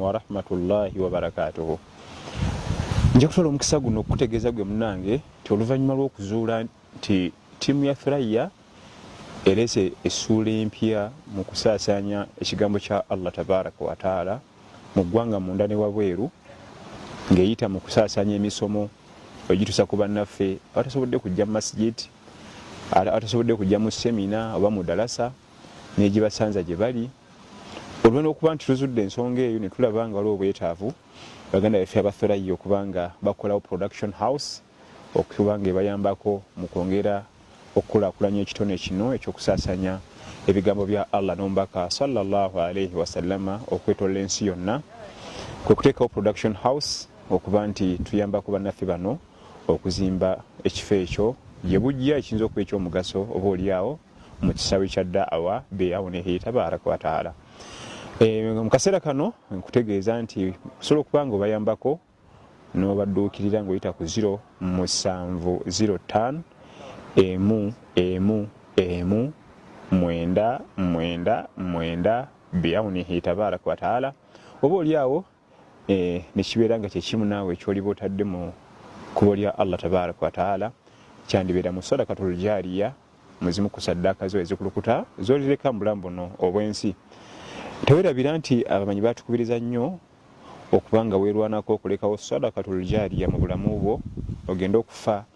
Warahmatullahi wabarakatuhu. Nja kutwala omukisa guno okukutegeeza gwe munange nti oluvannyuma lw'okuzuula nti ttiimu ya Thuraya ereese essuula empya mu kusaasaanya ekigambo kya Allah tabaraka wataala mu ggwanga munda ne wabweru ng'eyita mu kusaasaanya emisomo egituusa ku bannaffe abatasobodde kujja mu masjid, abatasobodde kujja mu semina oba mu dalasa n'egibasanza gye bali. Oluvannyuma lw'okuba nti tuzudde ensonga eyo ne tulaba nga waliwo obwetaavu baganda baffe aba Thuraya okuba nga bakolawo production house okuba nga ebayambako mu kwongera okukulaakulanya ekitone kino eky'okusaasanya ebigambo bya Allah n'omubaka sallallahu alaihi wasallama okwetolola ensi yonna, kwe kuteekawo production house okuba nti tuyambako bannaffe bano okuzimba ekifo ekyo gye bujja ekiyinza okuba eky'omugaso oba olyawo mu kisaawe kya da'awa biaunihi tabaraka wataala. Mu kaseera kano nkutegeeza nti osobola okuba nga obayambako n'obadduukirira ng'oyita ku 0 7 0 5 1 1 1 9 9 9 biaunihi tabaraka wataala, oba oli awo nekibeera nga kyekimu naawe ekyoliba otadde mu kkubo lya Allah tabaraka wataala, kyandibeera mu sadakatul jariya, muzimu ku saddaaka zo ezikulukuta zolireka mu bulamu buno obw'ensi. Tewerabira nti abamanyi batukubiriza nnyo okuba nga weerwanako okulekawo sadakatul jariya mu bulamu bwo, ogende okufa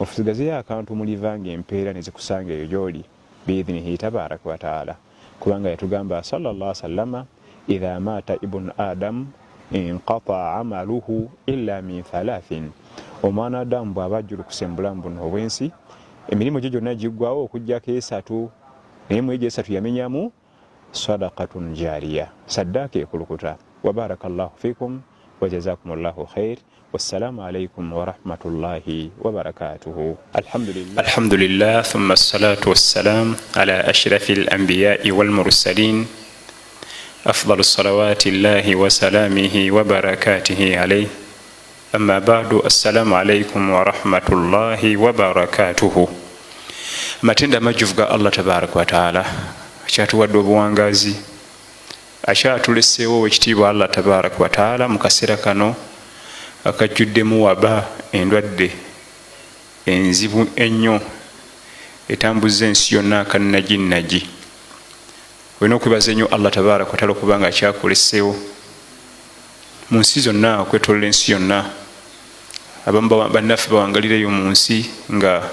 ofusigazeyo akantu muliva nga empeera ne zikusanga eyo gy'oli biidhinihi tabaraka wataala, kubanga yatugamba sallallahu sallama idha maata ibnu adamu inqataa amaluhu illa min thalathin, omwana adamu bw'aba ajjulukuse mu bulamu buno obw'ensi emirimu gye gyonna giggwawo okuggyako esatu, naye mu egyo esatu yamenyamu sadakatun jariya, saddaaka ekulukuta. Wabaraka llahu fikum wajazakum llahu khair, wassalamu alaikum warahmatullahi wabarakatuhu. Alhamdulillah, alhamdulillah, thumma assalatu wassalam ala ashrafi alambiyai walmursalin, afdalu salawati llahi wasalamihi wabarakatihi alaih, amma badu, assalamu alaikum warahmatullahi wabarakatuhu. Amatendo amajjuvu ga Allah tabaraka wataala akyatuwadde obuwangazi, akyatuleseewo owekitiibwa Allah tabaraka wataala mu kaseera kano akajjuddemu waba endwadde enzibu ennyo etambuza ensi yonna akannajinnaji. Olina okwebaza ennyo Allah tabaraka wataala okuba nga akyakuleseewo mu nsi zonna okwetolola ensi yonna. Abamu bannaffe bawangalireyo mu nsi nga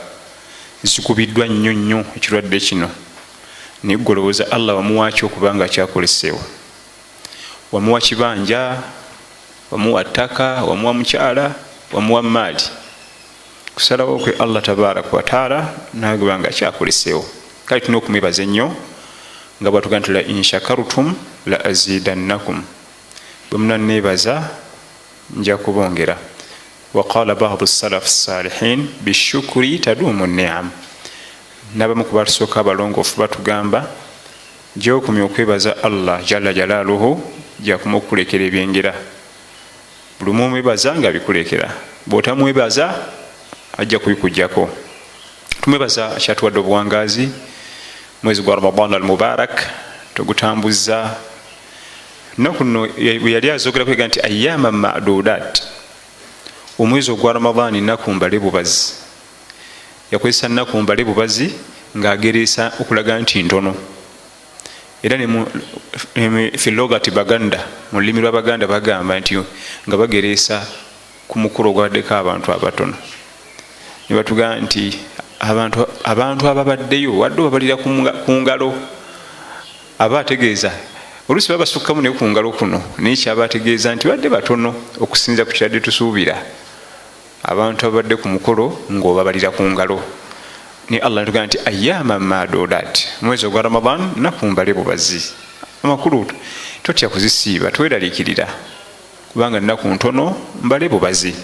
zikubiddwa nnyo nnyo ekirwadde kino, naye gwe olowooza Allah wamuwaki okuba nga akyakuleseewo? Wamuwa kibanja, wamuwa ttaka, wamuwa mukyala, wamuwa maali? Kusalawo kwe Allah tabaraka wataala nagamba nga akyakuleseewo. Kale tulina okumwebaza ennyo nga bwatugaa nti la in shakartum la azidannakum, bwe munaneebaza nja kubongera. Waqala badu salaf salihin bishukuri taduumu niam, n'abamu ku batusooka abalongoofu batugamba gyokomya okwebaza Allah jalla jalaaluhu gyakoma okukulekera ebyengera. Buli mumwebaza nga bikulekera, bw'otamwebaza ajja kubikugjako. Tumwebaza akyatuwadde obuwangaazi, mwezi gwa Ramadan al mubarak tugutambuzza. Nnaku nno bwe yali azogerako ega nti ayama madudat, omwezi ogwa Ramadaani nnaku mbale bubazi. Yakozesa nnaku mbale bubazi ng'agereesa okulaga nti ntono. Era fi logati baganda, mu lulimi lw'Abaganda bagamba nti nga bagereesa ku mukolo ogwabaddeko abantu abatono, ne batugamba nti abantu ababaddeyo wadde obabalira ku ngalo, aba ategeeza oluusi baba basukkamu naye ku ngalo kuno, naye kyaba ategeeza nti badde batono okusinza ku kiradde tusuubira abantu ababadde ku mukolo ng'obabalira ku ngalo. Naye Allah natugamba nti ayama madudat, mwezi ogwa Ramadan nnaku mbale bubazi. Amakulu totya kuzisiiba, tweraliikirira kubanga nnaku ntono mbale bubazi.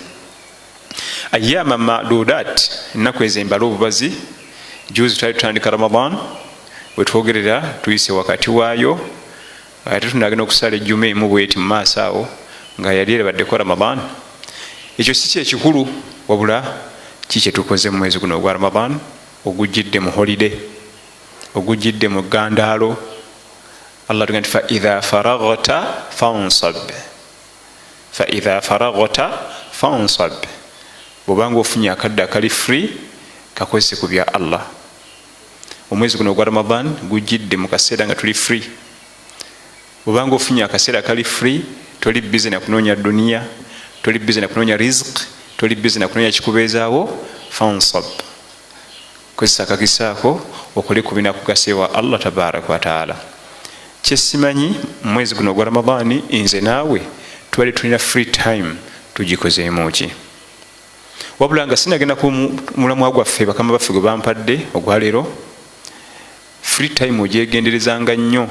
Ayama madudat, ennaku ezo embale obubazi. Juzi twali tutandika Ramadan, wetwogerera tuyise wakati waayo, ate tunagenda okusala ejjuma emu bweti mu maaso awo nga yali erabaddeko Ramadan. Ekyo si kyekikulu, wabula ki kyetukoze mu mwezi guno ogwa Ramadan ogujjidde mu holiday, ogujjidde mu gandaalo. Allah tuga nti faidha faraghta fansab, faidha faraghta fansab, bwobanga ofunye akadde akali free kakozese ku bya Allah. Omwezi guno ogwa Ramadan gujjidde mu kaseera nga tuli free. Bwobanga ofunye akaseera kali free, toli busy na kunoonya duniya, toli busy na kunoonya rizq, toli busy na kunoonya kikubeezaawo, fansab, kozesa akakisa ako okole ku binakugasa ewa Allah tabaraka wataala. Kyesimanyi mwezi guno ogwa Ramadaani nze naawe tubadde tulina free time, tugikozeemu ki? Wabula nga sinagenda ku mulamwa gwaffe bakama baffe gwe bampadde ogwaleero, free time ogyegenderezanga nnyo.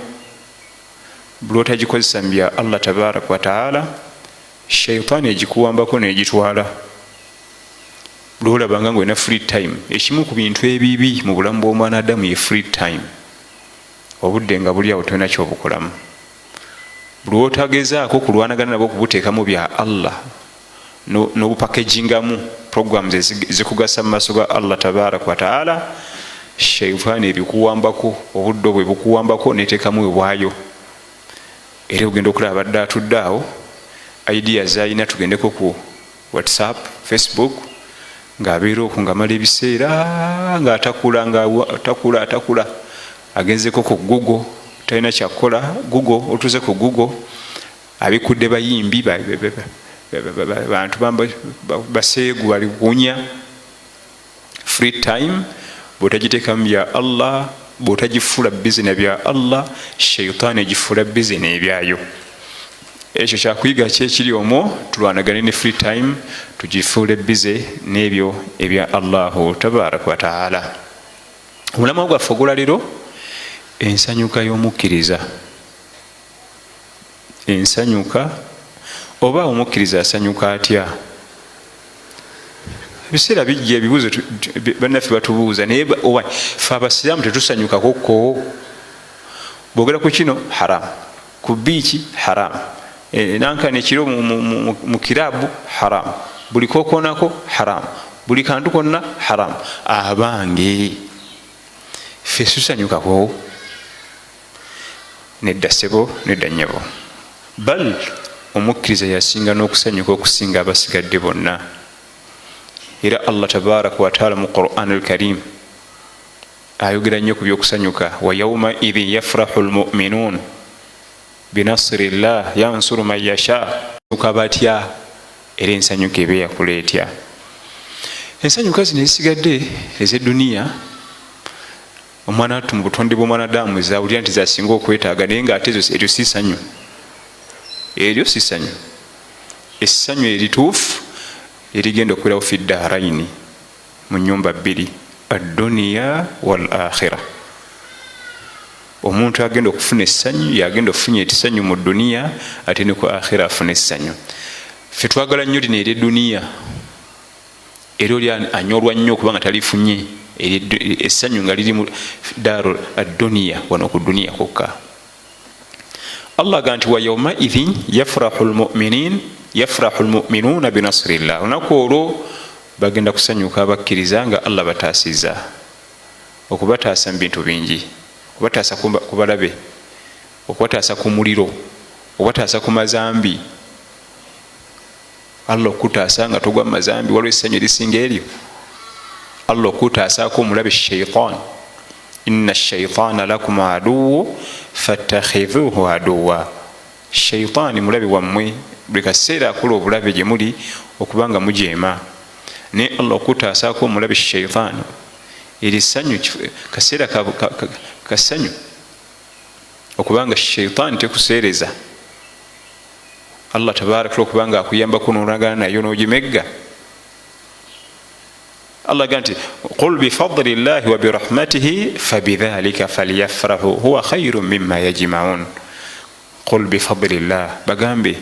Lwotagikozesa mu bya Allah tabaraka wataala, shaitaani egikuwambako negitwala. Lwolabanga nga olina free time, ekimu ku bintu ebibi mu bulamu bw'omwana Adamu ye free time, obudde nga buli awo tolina kyobukolamu. Lwotagezaako kulwanagana nabwo okubuteekamu bya Allah n'obupakegingamu programs ezikugasa mu maaso ga Allah tabaraka wataala, shaitaani ebikuwambako, obudde obwo ebukuwambako neteekamu ebwayo. Era ogenda okulaba badde atudde awo, idea zalina, tugendeko ku WhatsApp, Facebook, ng'abeera okwo ng'amala ebiseera ng'atakula ng'atakula atakula, agenzeko ku Google, talina kyakukola, Google otuze ku Google, abikudde bayimbi bantu baseegu bali kunya. Free time bw'otagiteekamu bya Allah, bw'otagifuula busy na bya Allah, shaitaani egifuula busy n'ebyayo. Ekyo kyakuyiga kyekiri omwo, tulwanagane ne free time, tugifuule busy n'ebyo ebya Allahu tabaraka wataala. Omulamwa gwaffe ogwaleero, ensanyuka y'omukkiriza, ensanyuka oba omukkiriza asanyuka atya? Ebiseera bijja ebibuuzo bannaffe batubuuza, naye oba fe abasiraamu tetusanyukakokko? Bwogera ku kino haram, ku biiki haram, nankana ekiro mu kirabu haram, buli kokonako haram, buli kantu konna haram. Abange, ffe tusanyukako? Nedda ssebo, nedda nnyabo. Bal omukkiriza yasinga n'okusanyuka okusinga abasigadde bonna. Era Allah tabaraka wataala mu Quran al Karim ayogera nnyo ku byokusanyuka: wa yauma idhin yafrahu lmuminun binasiri llah yansuru man yasha. Batya era ensanyuka eba eyakula etya? Ensanyuka zino ezisigadde ez'edduniya, omwana wattu mu butonde bw'omwanadamu zawulira nti zasinga okwetaaga, naye nga ate eryo si ssanyu, eryo si ssanyu. Essanyu erituufu erigenda okubeerawo fi ddaraini, mu nyumba bbiri, adduniya wal akhira. Omuntu agenda okufuna essanyu yagenda okufuna essanyu mu duniya, ate ne ku akhira afuna essanyu. Ffe twagala nnyo lino eryeduniya, era oli anyolwa nnyo okubanga talifunye essanyu nga liri mu daaru adduniya, wano ku duniya kwokka. Allah aga nti wa yaumaidhin yafrahu lmuminin, yafrahu lmuminuuna binasrillah, olunaku olwo bagenda kusanyuka abakkiriza nga Allah bataasiza, okubataasa mu bintu bingi, okubataasa ku balabe, okubataasa ku muliro, okubataasa ku mazambi. Allah okutaasa nga togwa mu mazambi, waliwo essanyu erisinga eryo? Allah okutaasaako omulabe shaitan, inna shaitana lakum aduwu fattakhidhuhu aduwa, shaitaani mulabe wammwe, buli kaseera akola obulabe gye muli okubanga mujeema. Naye Allah okutaasaako omulabe shaitaani, eri essanyu, kaseera kasanyu okubanga shaitaani tekuseereza. Allah tabaraka okubanga akuyambako nolagana nayo nogimegga. Allah aga nti qul bifadli llahi wa birahmatihi fabidhalika falyafrahu huwa khairu mima yajmaun. Qul bifadli llah, bagambe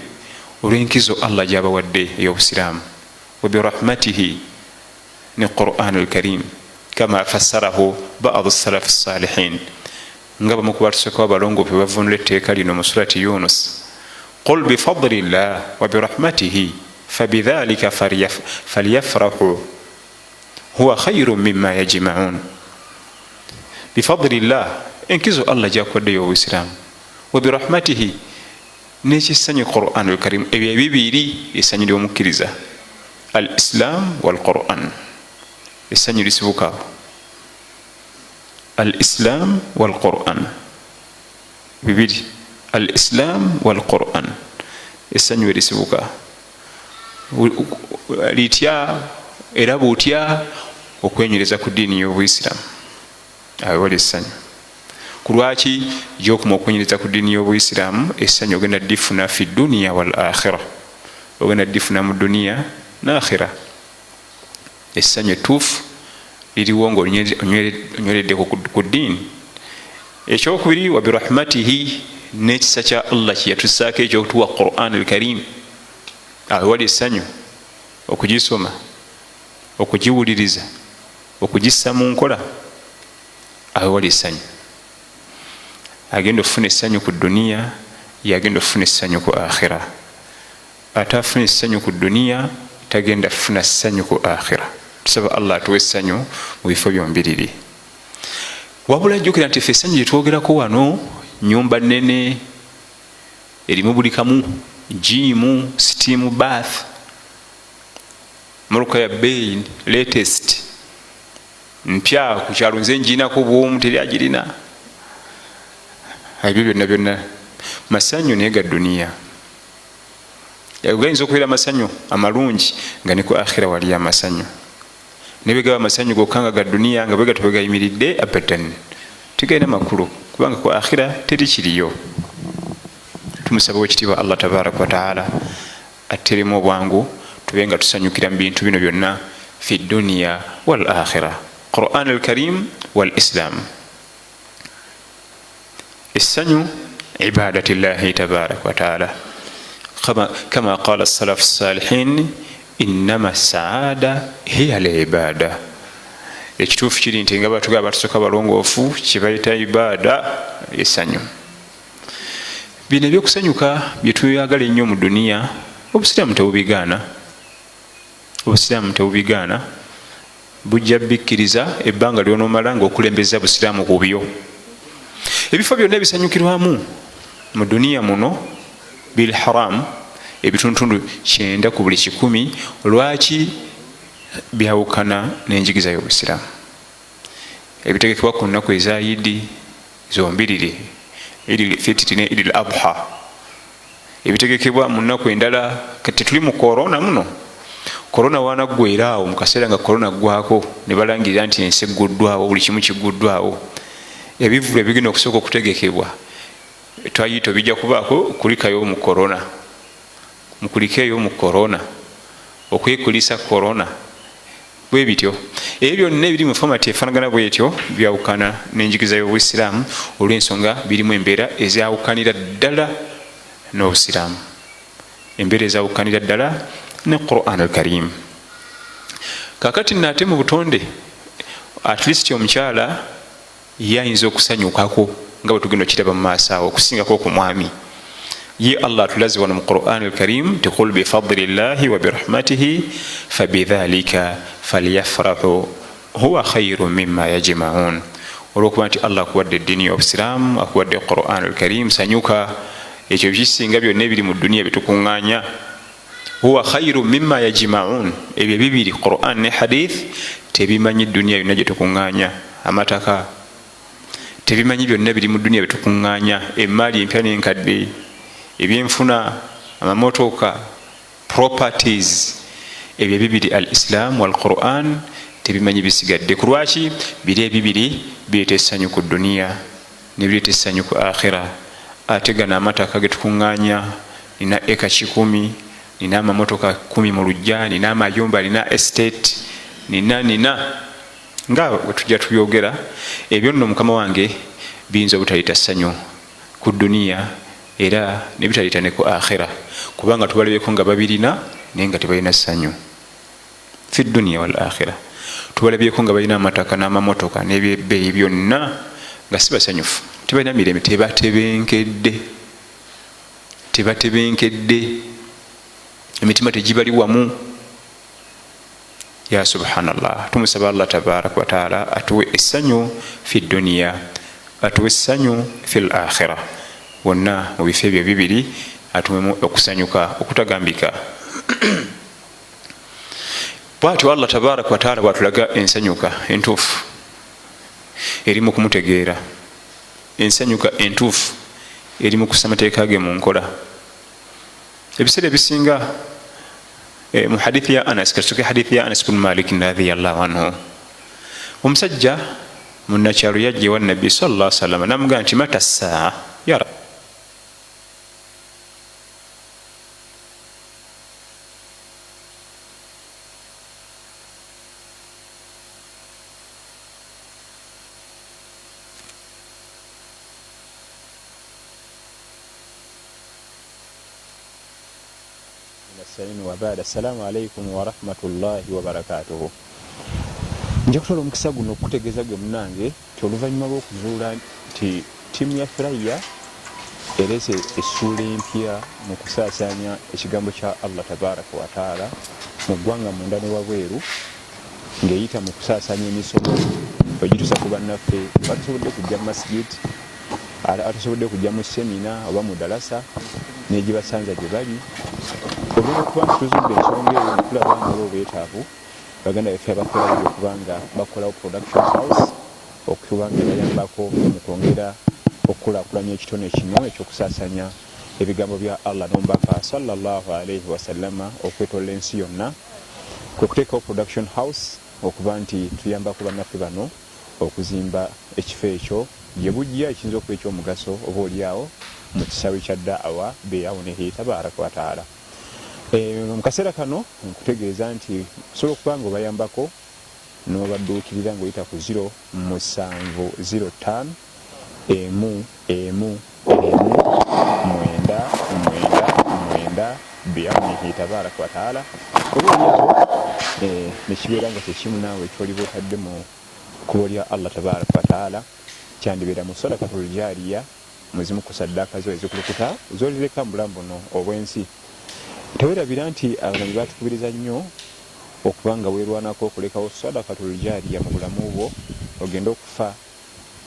olw'enkizo Allah gyabawadde ey'obusiraamu, wa birahmatihi ne Quran alkarim, kama fassarahu badu salafi salihin, nga bamu ku batusookawo abalongoofu bavunula etteeka lino mu surati Yunus: qul bifadli llah wa birahmatihi fabidhalika falyafrahu huwa khairu mima yajmaun. Bifadli llah, enkizo Allah gyakuwaddeyo obusiraamu, Wa birahmatihi, n'ekissanyu Quran al-Karim. Ebyo ebibiri essanyu ly'omukkiriza, al Islam wal Quran. Essanyu lisibuka al Islam wal Quran, bibiri, al Islam wal Quran. Essanyu erisibuka litya era butya? Okwenywereza ku ddiini y'Obuisiramu, awo wali essanyu. Ku lwaki gyokuma okwenywereza ku ddiini y'Obuisiraamu, essanyu ogenda ddifuna fi duniya wal akhira, ogenda ddifuna mu duniya n'akhira. Essanyu ettuufu liriwo nga onyweredde ku ddiini. Ekyokubiri, wa birahmatihi, n'ekisa kya Allah kyeyatussaako ekyokutuwa Quran al-Karim. Awo wali essanyu, okugisoma, okugiwuliriza, okugissa mu nkola, awo wali essanyu. Agenda okufuna essanyu ku duniya yagenda okufuna essanyu ku akhira. Ate afuna essanyu ku duniya tagenda kufuna ssanyu ku akhira. Tusaba Allah atuwa essanyu mu bifo byombiriri. Wabula jjukira nti ffe essanyu gyetwogerako wano, nyumba nene erimu buli kamu, gym, steam bath, motoka ya bbeeyi latest mpya ku kyalo, nze nginako bwomu, teri agirina, ebyo byonna byonna masanyu naye ga duniya. Gayinza okubeera amasanyu amalungi nga ne ku akhira wali amasanyu, naye bwegaba amasanyu gokka nga ga duniya, nga bwegato bwegayimiridde, abadan tegalina makulu, kubanga ku akhira teri kiriyo. Tumusaba owekitiibwa Allah tabaraka wataala atteremu obwangu, tube nga tusanyukira mu bintu bino byonna, fi duniya wal akhira, Quran al-Karim wal Islam. Essanyu ibadati llahi tabaraka wataala, kama qala salafu salihin, innama saada hiya libada. Ekituufu kiri nti nga batugaa batusooka balongoofu, kyebayita ibada essanyu. Bino ebyokusanyuka byetweyagala ennyo mu duniya, Obusiraamu tebubigaana, Obusiraamu tebubigaana, bujja bikkiriza ebbanga lyonoomala ngaokulembeza Busiraamu ku byo. Ebifo byonna ebisanyukirwamu mu duniya muno bil haram, ebitundutundu 90 ku buli 100, lwaki byawukana n'enjigiza y'Obusiraamu? Ebitegekebwa ku nnaku eza Yidi zombiriri, Idil Fitiri ne Idil Adha, ebitegekebwa mu nnaku endala. Tetuli mu korona muno? Korona wanaggwera awo, mu kaseera nga korona ggwako ne balangirira nti ensi egguddwawo, buli kimu kigguddwawo, ebivvulu ebigenda okusooka okutegekebwa twayito bijja kubaako kulikayo mu korona, mukulikeeyo mu korona, okwekulisa korona, bwe bityo. Ebyo byonna ebiri mu format efaanagana bwetyo byawukana n'enjigiriza y'Obusiraamu, olw'ensonga birimu embeera ezawukanira ddala n'Obusiraamu, embeera ezawukanira ddala ne Quran al-Karim. Kakati nno ate mu butonde, at least omukyala ye ayinza okusanyukako nga bwe tugenda okiraba mu maaso awo, okusingako ku mwami. Ye Allah atulaze wano mu Quran al-Karim ti qul bifadli llahi wa birahmatihi fabidhalika falyafrahu huwa khairu mimma yajmaun. Olwokuba nti Allah akuwadde eddiini y'Obusiraamu, akuwadde Quran al-Karim, sanyuka, ekyo kisinga byonna ebiri mu duniya byetukuŋŋaanya. Huwa khairu mimma yajmaun, ebyo bibiri, Quran ne hadith, tebimanyi duniya yonna gyetukuŋŋaanya, amataka tebimanyi, byonna biri mu duniya byetukuŋŋaanya, emaali empya n'enkadde, ebyenfuna, amamotoka, properties, ebyo bibiri, al Islam wal Quran, tebimanyi bisigadde. Ku lwaki biri ebibiri bireeta essanyu ku duniya nebireeta essanyu ku akhira, ate gano amataka getukuŋŋaanya, nina eka 100, nina amamotoka 10 mu lujja, nina amayumba, nina estate, nina nga wetujja tubyogera, ebyo nno mukama wange biyinza obutaleeta ssanyu ku duniya era nebitaleeta ne ku akhira, kubanga tubalabeko nga babirina naye nga tebalina ssanyu fi duniya wal akhira. Tubalabyeko nga balina amataka n'amamotoka n'ebyebbeeyi byonna nga si basanyufu, tebalina mirembe, tebatebenkedde, tebatebenkedde, emitima tegibali wamu. Ya subhanallah, tumusaba Allah tabaraka wataala atuwe essanyu fi duniya, atuwe essanyu fi l akhira. Wonna mu bifo ebyo bibiri atuwemu okusanyuka okutagambika. Bwatyo Allah tabaraka wataala bwatulaga ensanyuka entuufu eri mu kumutegeera, ensanyuka entuufu eri mu kussa amateeka ge mu nkola. Ebiseera ebisinga eh, mu hadithi ya Anas, katusoke hadithi ya Anas bnu Malik radiallahu anhu, omusajja munakyalo yajja ewa Nabbi salla salama namugamba nti mata saa ya Nasta'inu wabaad. Assalamu alaikum warahmatullahi wabarakatuhu. Nja kutwala omukisa guno okukutegeeza gwe munange nti oluvannyuma lw'okuzuula nti ttiimu ya Thuraya ereese essuula empya mu kusaasaanya ekigambo kya Allah tabaraka wataala mu ggwanga munda ne wabweru ng'eyita mu kusaasaanya emisomo ogituusa ku bannaffe batasobodde kujja mu masjid, atasobodde kujja mu semina oba mu dalasa n'egibasanza gye bali. Olw'okuba nti tuzudde ensonga eyo ne tulaba nga waliwo obwetaavu baganda baffe abakola okuba nga bakolawo production house okuba nga ebayambako mu kwongera okukulaakulanya ekitone kino eky'okusaasanya ebigambo bya Allah n'omubaka sallallahu alaihi wasallama okwetolola ensi yonna, kwe kuteekawo production house okuba nti tuyambako bannaffe bano okuzimba ekifo ekyo gye bujja ekiyinza okuba eky'omugaso oba olyawo mu kisaawe kya da'awa biaunihi tabaraka wataala. Mu kaseera kano nkutegeeza nti osobola okuba nga obayambako n'obadduukirira ng'oyita ku ziro musanvu ziro ttaano emu emu emu mwenda mwenda mwenda biaunihi tabaraka wataala, oba olyawo nekibeera nga kyekimu naawe kyoliba otadde mu kkubo lya Allah tabaraka wataala, kyandibeera mu sadakatul jariya, mu zimu ku saddaaka zo ezikulukuta zolireka mu bulamu buno obw'ensi. Tewerabira nti Abanabi batukubiriza nnyo okuba nga weerwanako okulekawo sadakatul jariya mu bulamu bwo, ogende okufa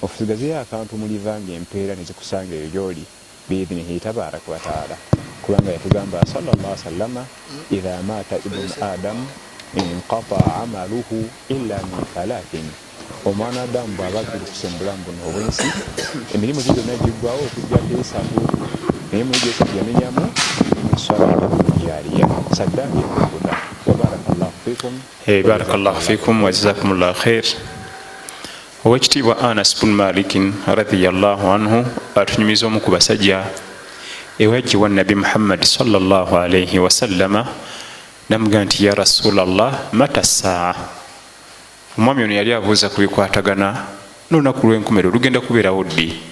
Osigazeyo akantu muliva nga empeera nezikusanga eyo gyoli biidhinihi tabaraka wataala, kubanga yatugamba salla sallama idha maata ibunu adamu inqataa amaluhu illa min thalathin, omwana adamu bw'aba afiirukuse mu bulamu buno obw'ensi emirimu gye gyonna giggwawo okuggyako esatu, naye mu egyo esatu yamenyamu sadakatul jariya, saddaaka ekulukuta. Wabarakallahu fikum. Barakallahu fikum wajazakumullahu khair. Owekitiibwa Anas bun Malikin radhiyallahu anhu atunyumiza omu ku basajja ewajja ewa Nabbi Muhammadi sallallahu alaihi wasallama namugaa nti ya Rasulallah, mata saa. Omwami ono yali abuuza ku bikwatagana n'olunaku lw'enkomerero lugenda kubeerawo ddi.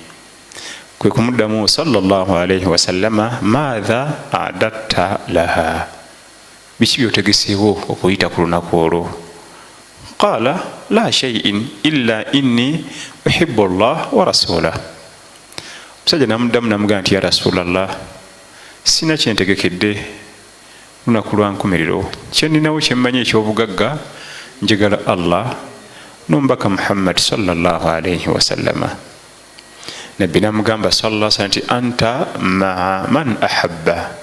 Kwe kumuddamu sallallahu alaihi wasallama maatha adatta laha, Biki by'otegeseewo okuyita ku lunaku olwo? Qaala la shaiin illa inni uhibu llah wa rasulah. Omusajja namuddamu namugamba nti ya Rasulallah, sina kyentegekedde lunaku lwa nkomerero, kyeninawo kyemmanyi eky'obugagga njagala Allah n'omubaka Muhammad sallallahu alaihi wasallama. Nabbi namugamba sallallahu alaihi nti anta maa man ahabba,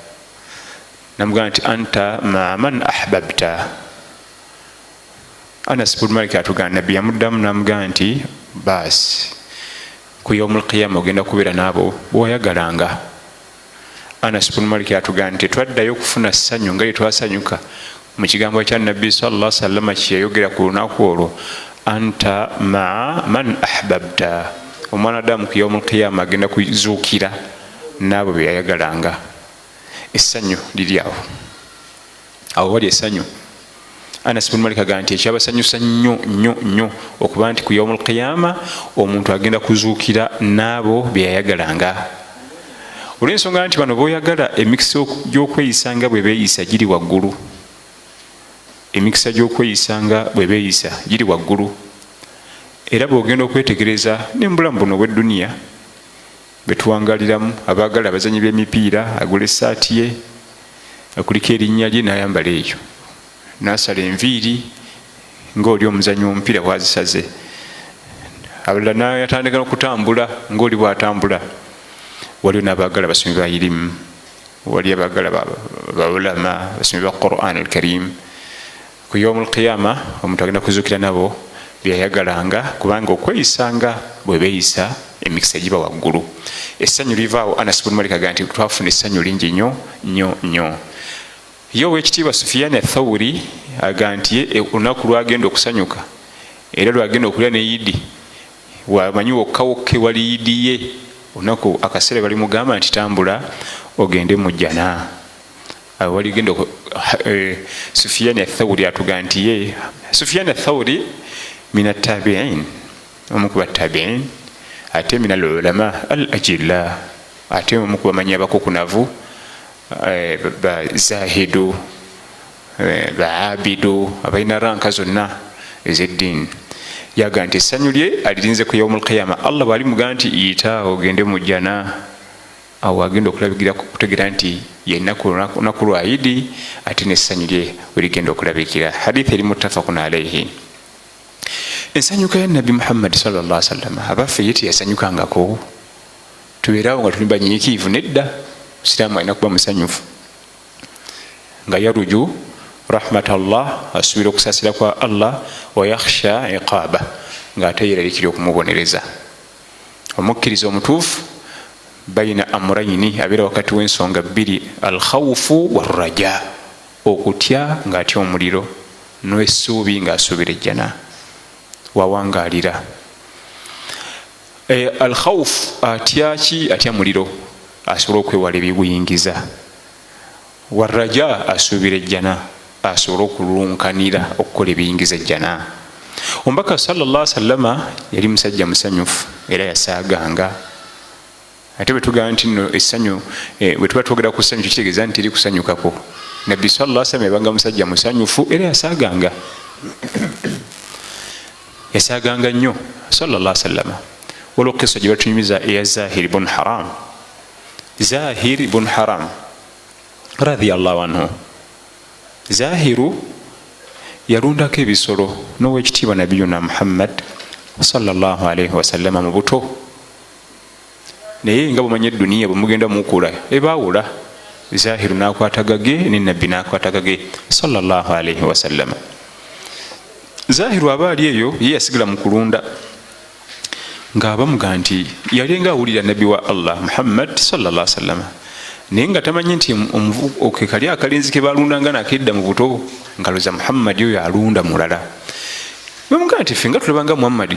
namugamba nti anta maa man ahbabta. Anas bun Malik atugamba nabbi yamuddamu namugamba nti baasi ku yaumu lqiyama ogenda kubeera n'abo bowayagalanga. Anas bun Malik atugamba nti twaddayo okufuna ssanyu nga lyetwasanyuka mu kigambo kya nabbi salla sallama kyeyayogera ku lunaku olwo, anta maa man ahbabta. Omwana adamu ku yaumu lqiyama agenda kuzuukira n'abo beyayagalanga. Essanyu liri awo, awo wali essanyu. Anas bun Malik agamba nti ekyabasanyusa nnyo nnyo nnyo okuba nti ku yaumu lqiyama omuntu agenda kuzuukira n'abo beyayagalanga, olw'ensonga nti bano boyagala emikisa gy'okweyisa nga bwe beeyisa giri waggulu, emikisa gy'okweyisa nga bwe beeyisa giri waggulu. Era bw'ogenda okwetegereza ne mu bulamu buno obw'edduniya betuwangaliramu, abaagala abazanyi b'emipiira agula essaati ye kuliko erinnya lye n'ayambala eyo, n'asala enviiri ng'oli omuzanyi w'omupiira bw'azisaze, abalala n'atandika n'okutambula ng'oli bw'atambula. Waliwo n'abaagala basomi ba irimu, wali abaagala baulama, basomi ba Quran Alkarim. Ku yaumu lqiyama omuntu agenda kuzuukira nabo byeyayagalanga, kubanga okweyisanga bwe beeyisa emikisa giba waggulu, essanyu livaawo. Anas bun Malik agamba nti twafuna essanyu lingi nnyo nnyo nnyo. Ye owekitiibwa Sufiyani Athauri agamba nti ye olunaku lwagenda okusanyuka era lwagenda okulya ne yidi, wamanyi wokka wokka ewali yidi ye olunaku akaseera balimugamba nti tambula ogende mu jjana. Waligenda Sufiyani Athauri atuga nti ye Sufiyani Athauri min attabiin, omu ku battabiin, ate min al ulama al ajilla, ate omu ku bamanyi abakukunavu, bazahidu, baabidu, abalina ranka zonna ez'eddiini. Yaga nti essanyu lye alirinze ku yaumu lqiyama, Allah bwalimugaa nti yita ogende mu jjana, awo agenda okulabikira kutegera nti yenaku lwa idi, ate nessanyu lye werigenda okulabikira. Hadithi eri muttafakun alaihi. Ensanyuka ya Nabbi Muhammadi sallallahu sallama, abaffe ye teyasanyukangako? Tubeerawo nga tuli banyiikiivu? Nedda, musiraamu alina kuba musanyufu nga yaruju rahmatallah, asuubira okusaasira kwa Allah, wayakhsha iqaaba, ngaate yerarikira okumubonereza. Omukkiriza omutuufu baina amuraini, abeera wakati w'ensonga bbiri, alkhawufu warraja, okutya ng'atya omuliro n'essuubi ng'asuubira ejjana wawangalira. Alkhawufu atya ki? Atya muliro asobole okwewala ebiguyingiza. Warraja asuubira ejjana asobole okulunkanira okukola ebiyingiza ejjana. Omubaka sallallahu sallama yali musajja musanyufu era yasaaganga. Ate bwe tugamba nti nno essanyu, bwe tuba twogera ku ssanyu, kitegeeza nti eri kusanyukako. Nabbi sallallahu sallam yabanga musajja musanyufu era yasaaganga, yasaaganga nnyo sallallahu sallama. Waliwo kisa gye batunyumiza eya Zahir bun Haram. Zahir bun Haram radiallahu anhu, Zahiru yalundako ebisolo n'owekitiibwa Nabiyuna Muhammad sallallahu alaihi wasallama mu buto, naye nga bwemanya eduniya bwemugenda mukula ebawula. Zahiru nakwata gage ne Nabbi nakwata gage sallallahu alaihi wasallama. Zahiru aba ali eyo, ye yasigala mu kulunda, ngaabamuga nti yalinga awulira Nabbi wa Allah Muhammad sallallahu sallama, naye nga tamanyi nti kali akalenzi ke balundanga nakedda mu buto, nga loza Muhammadi oyo alunda mulala. Bamugaa nti ffe nga tulabanga Muhammadi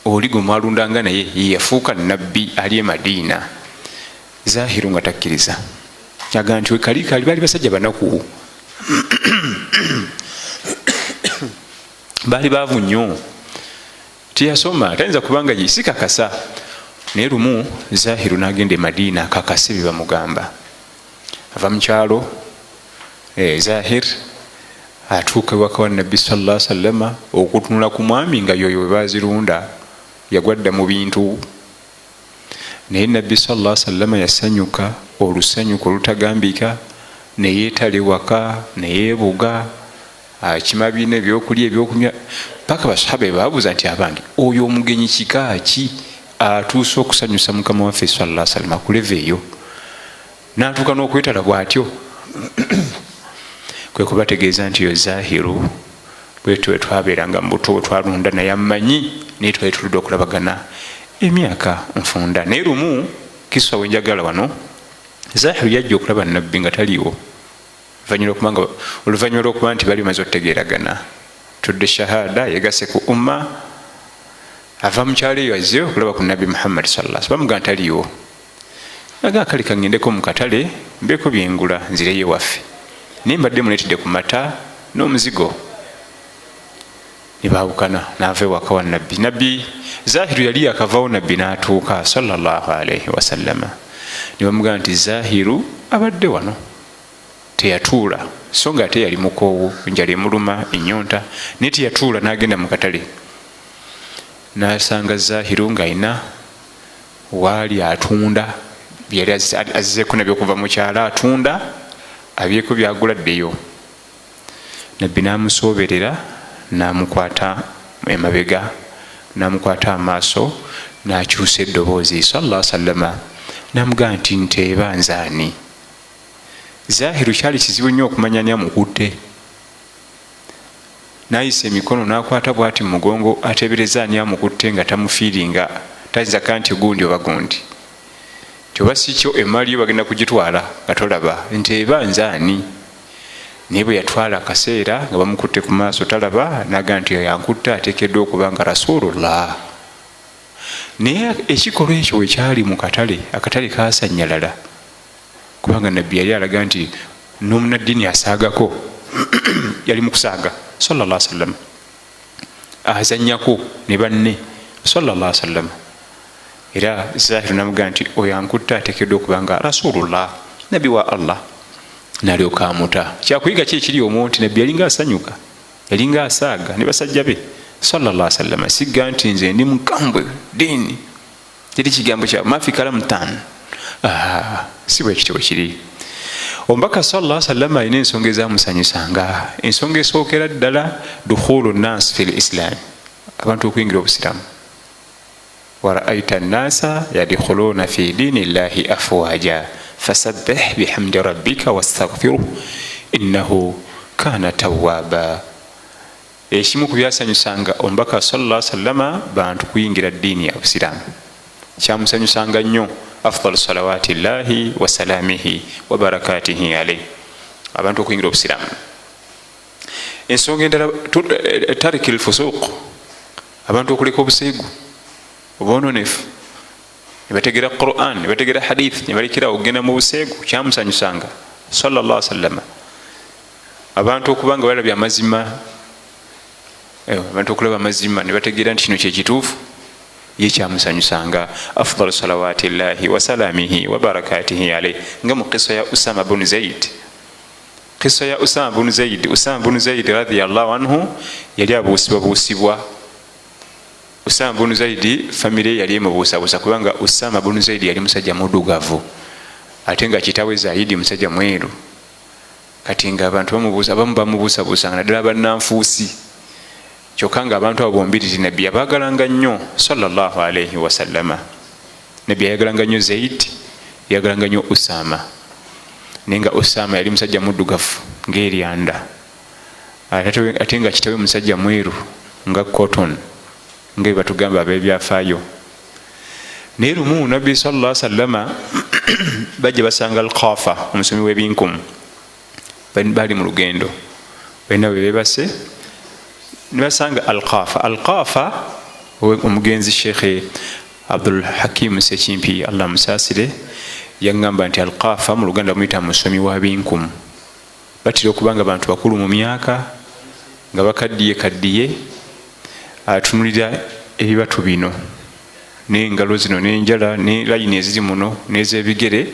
oli gwe mwalundanga naye yeyafuuka Nabbi ali e Madiina. Zahiru nga takkiriza, aga nti wekali kali baali basajja banaku, baali baavu nnyo, teyasoma, tayinza kubanga sikakasa. Naye lumu Zahiru nagenda e Madiina akakase bye bamugamba. Ava mukyalo, Zahir atuuka ewaka wa Nabbi sallallahu sallama, okutunula ku mwami nga yoyo we bazirunda yagwadda mu bintu. Naye Nabbi sallallahu sallama yasanyuka olusanyuka olutagambika, neyeetala ewaka, neyeebuga, akima bina ebyokulya ebyokunywa, paka basahaba bebabuuza nti abange, oyo omugenyi kika ki atuuse okusanyusa mukama waffe sallallahu sallama kuleva eyo natuuka n'okwetala bw'atyo? Kwe kubategeeza nti yo Zahiru bwetyo bwe twabeeranga mu buto bwe twalunda naye ammanyi, naye twali tuludde okulabagana emyaka nfunda. Naye lumu kiswa wenjagala wano, Zahiru yajja okulaba Nabbi nga taliiwo, oluvannyuma lwokuba nti bali bamaze okutegeeragana, tudde shahada, yegase ku umma. Ava mukyalo eyo azze okulaba ku Nabbi Muhammad sallallahu, bamugaa ntaliiwo. Aga kale kaŋŋendeko mu katale mbeeko byengula nzireyo ewaffe, naye mbadde muleetedde ku mata n'omuzigo. Ne baawukana, n'ava ewaka wa Nabbi. Nabbi Zahiru yali yakavawo, Nabbi n'atuuka sallallahu alaihi wasallama, ne bamugamba nti Zahiru abadde wano teyatuula, so nga ate yali mukoowu, enjala emuluma, enyonta, naye teyatuula, n'agenda mu katale n'asanga Zahiru ng'alina waali atunda byeyali azzeeko nabyo okuva mu kyalo, atunda abyeko byagula ddeyo. Nabbi n'amusooberera, n'amukwata emabega, n'amukwata amaaso, n'akyusa eddoboozi sallallahu sallama. Namugamba nti nteeba nzaani. Zahiru kyali kizibu nnyo okumanya ani amukutte. Nayisa emikono n'akwata bw'ati mu mugongo ateebereza ani amukutte nga tamufiiringa, tayinza ka nti gundi oba gundi. Nti oba si kyo emmaali yo bagenda kugitwala nga tolaba. Nteeba nzaani. Naye bwe yatwala akaseera nga bamukutte ku maaso talaba, n'agamba nti oyo ankutte ateekeddwa okuba nga Rasulullah. Naye ekikolwa ekyo we kyali mu katale, akatale kaasannyalala, kubanga Nabbi yali alaga nti n'omunaddiini asaagako yali mu kusaaga sallallahu alaihi wasallam, azannyako ne banne sallallahu alaihi wasallam. Era Zahiru n'amugamba nti oyo ankutte ateekeddwa okuba nga Rasulullah, Nabbi wa Allah. N'alyoka amuta. Kyakuyiga ki ekiri omwo nti Nabbi yalinga asanyuka, yalinga asaaga ne basajja be sallallahu alaihi wasallam. Sigga nti nze ndi mukambwe ddiini, teri kigambo kya mafi kalamu tan, si bwe kityo bwe kiri. Omubaka sallallahu alaihi wasallam alina ensonga ezamusanyusanga. Ensonga esookera ddala dukhulu nnas fil islam, abantu okuyingira obusiraamu. Wa ra'aita nnasa yadkhuluna fi dini llahi afwaja fasabbih bihamdi rabbika wastaghfiruh innahu kana tawwaba. Ekimu ku byasanyusanga omubaka sallallahu alaihi wasallam bantu kuyingira ddiini ya busiraamu, kyamusanyusanga nnyo. Afdalu salawati llahi wa salamihi wa barakatihi alayhi, abantu okuyingira obusiraamu. Ensonga endala, tariki lfusuq, abantu okuleka obuseegu obwononefu ne bategeera Quran ne bategeera hadith ne balekera okugenda mu buseegu, kyamusanyusanga sallallahu alaihi wasallam. Abantu okuba nga balabye amazima, abantu okulaba amazima ne bategeera nti kino kye kituufu, ye kyamusanyusanga. Afdalu salawati llahi wa salamihi wa barakatihi alayhi. Nga mu kisa ya Usama bunu Zaid, kisa ya Usama bunu Zaid, Usama bunu Zaid radhiyallahu anhu yali abuusibwabuusibwa. Usama bunu Zaid famire yali emubuusabuusa, kubanga Usama bunu Zaid yali musajja muddugavu ate nga kitaawe Zaidi musajja mweru. Kati nga abantu bamubuusa, abamu bamubuusabuusanga naddala bannanfuusi. Kyokka nga abantu abo bombiriri Nabbi yabaagalanga nnyo sallallahu alaihi wasallama. Nabbi yayagalanga nnyo Zaid, yayagalanga nnyo Usama. Naye nga Usama yali musajja muddugavu ng'eryanda, ate nga kitaawe musajja mweru nga cotton, nga bwe batugamba ab'ebyafaayo. Naye lumu Nabbi sallallahu alaihi wasallama bajja basanga Al-Qafa, omusomi w'ebinkumu. Bali mu lugendo, balina bwe beebase ne basanga Al-Qafa. Al-Qafa omugenzi Sheikh Abdul Hakim Sekimpi, Allah musaasire, yaŋŋamba nti Al-Qafa mu Luganda muyita musomi wa binkumu. Batera okuba nga bantu bakulu mu myaka, nga bakaddiye kaddiye, atunulira ebibatu bino n'engalo zino n'enjala ne layini eziri muno n'ez'ebigere,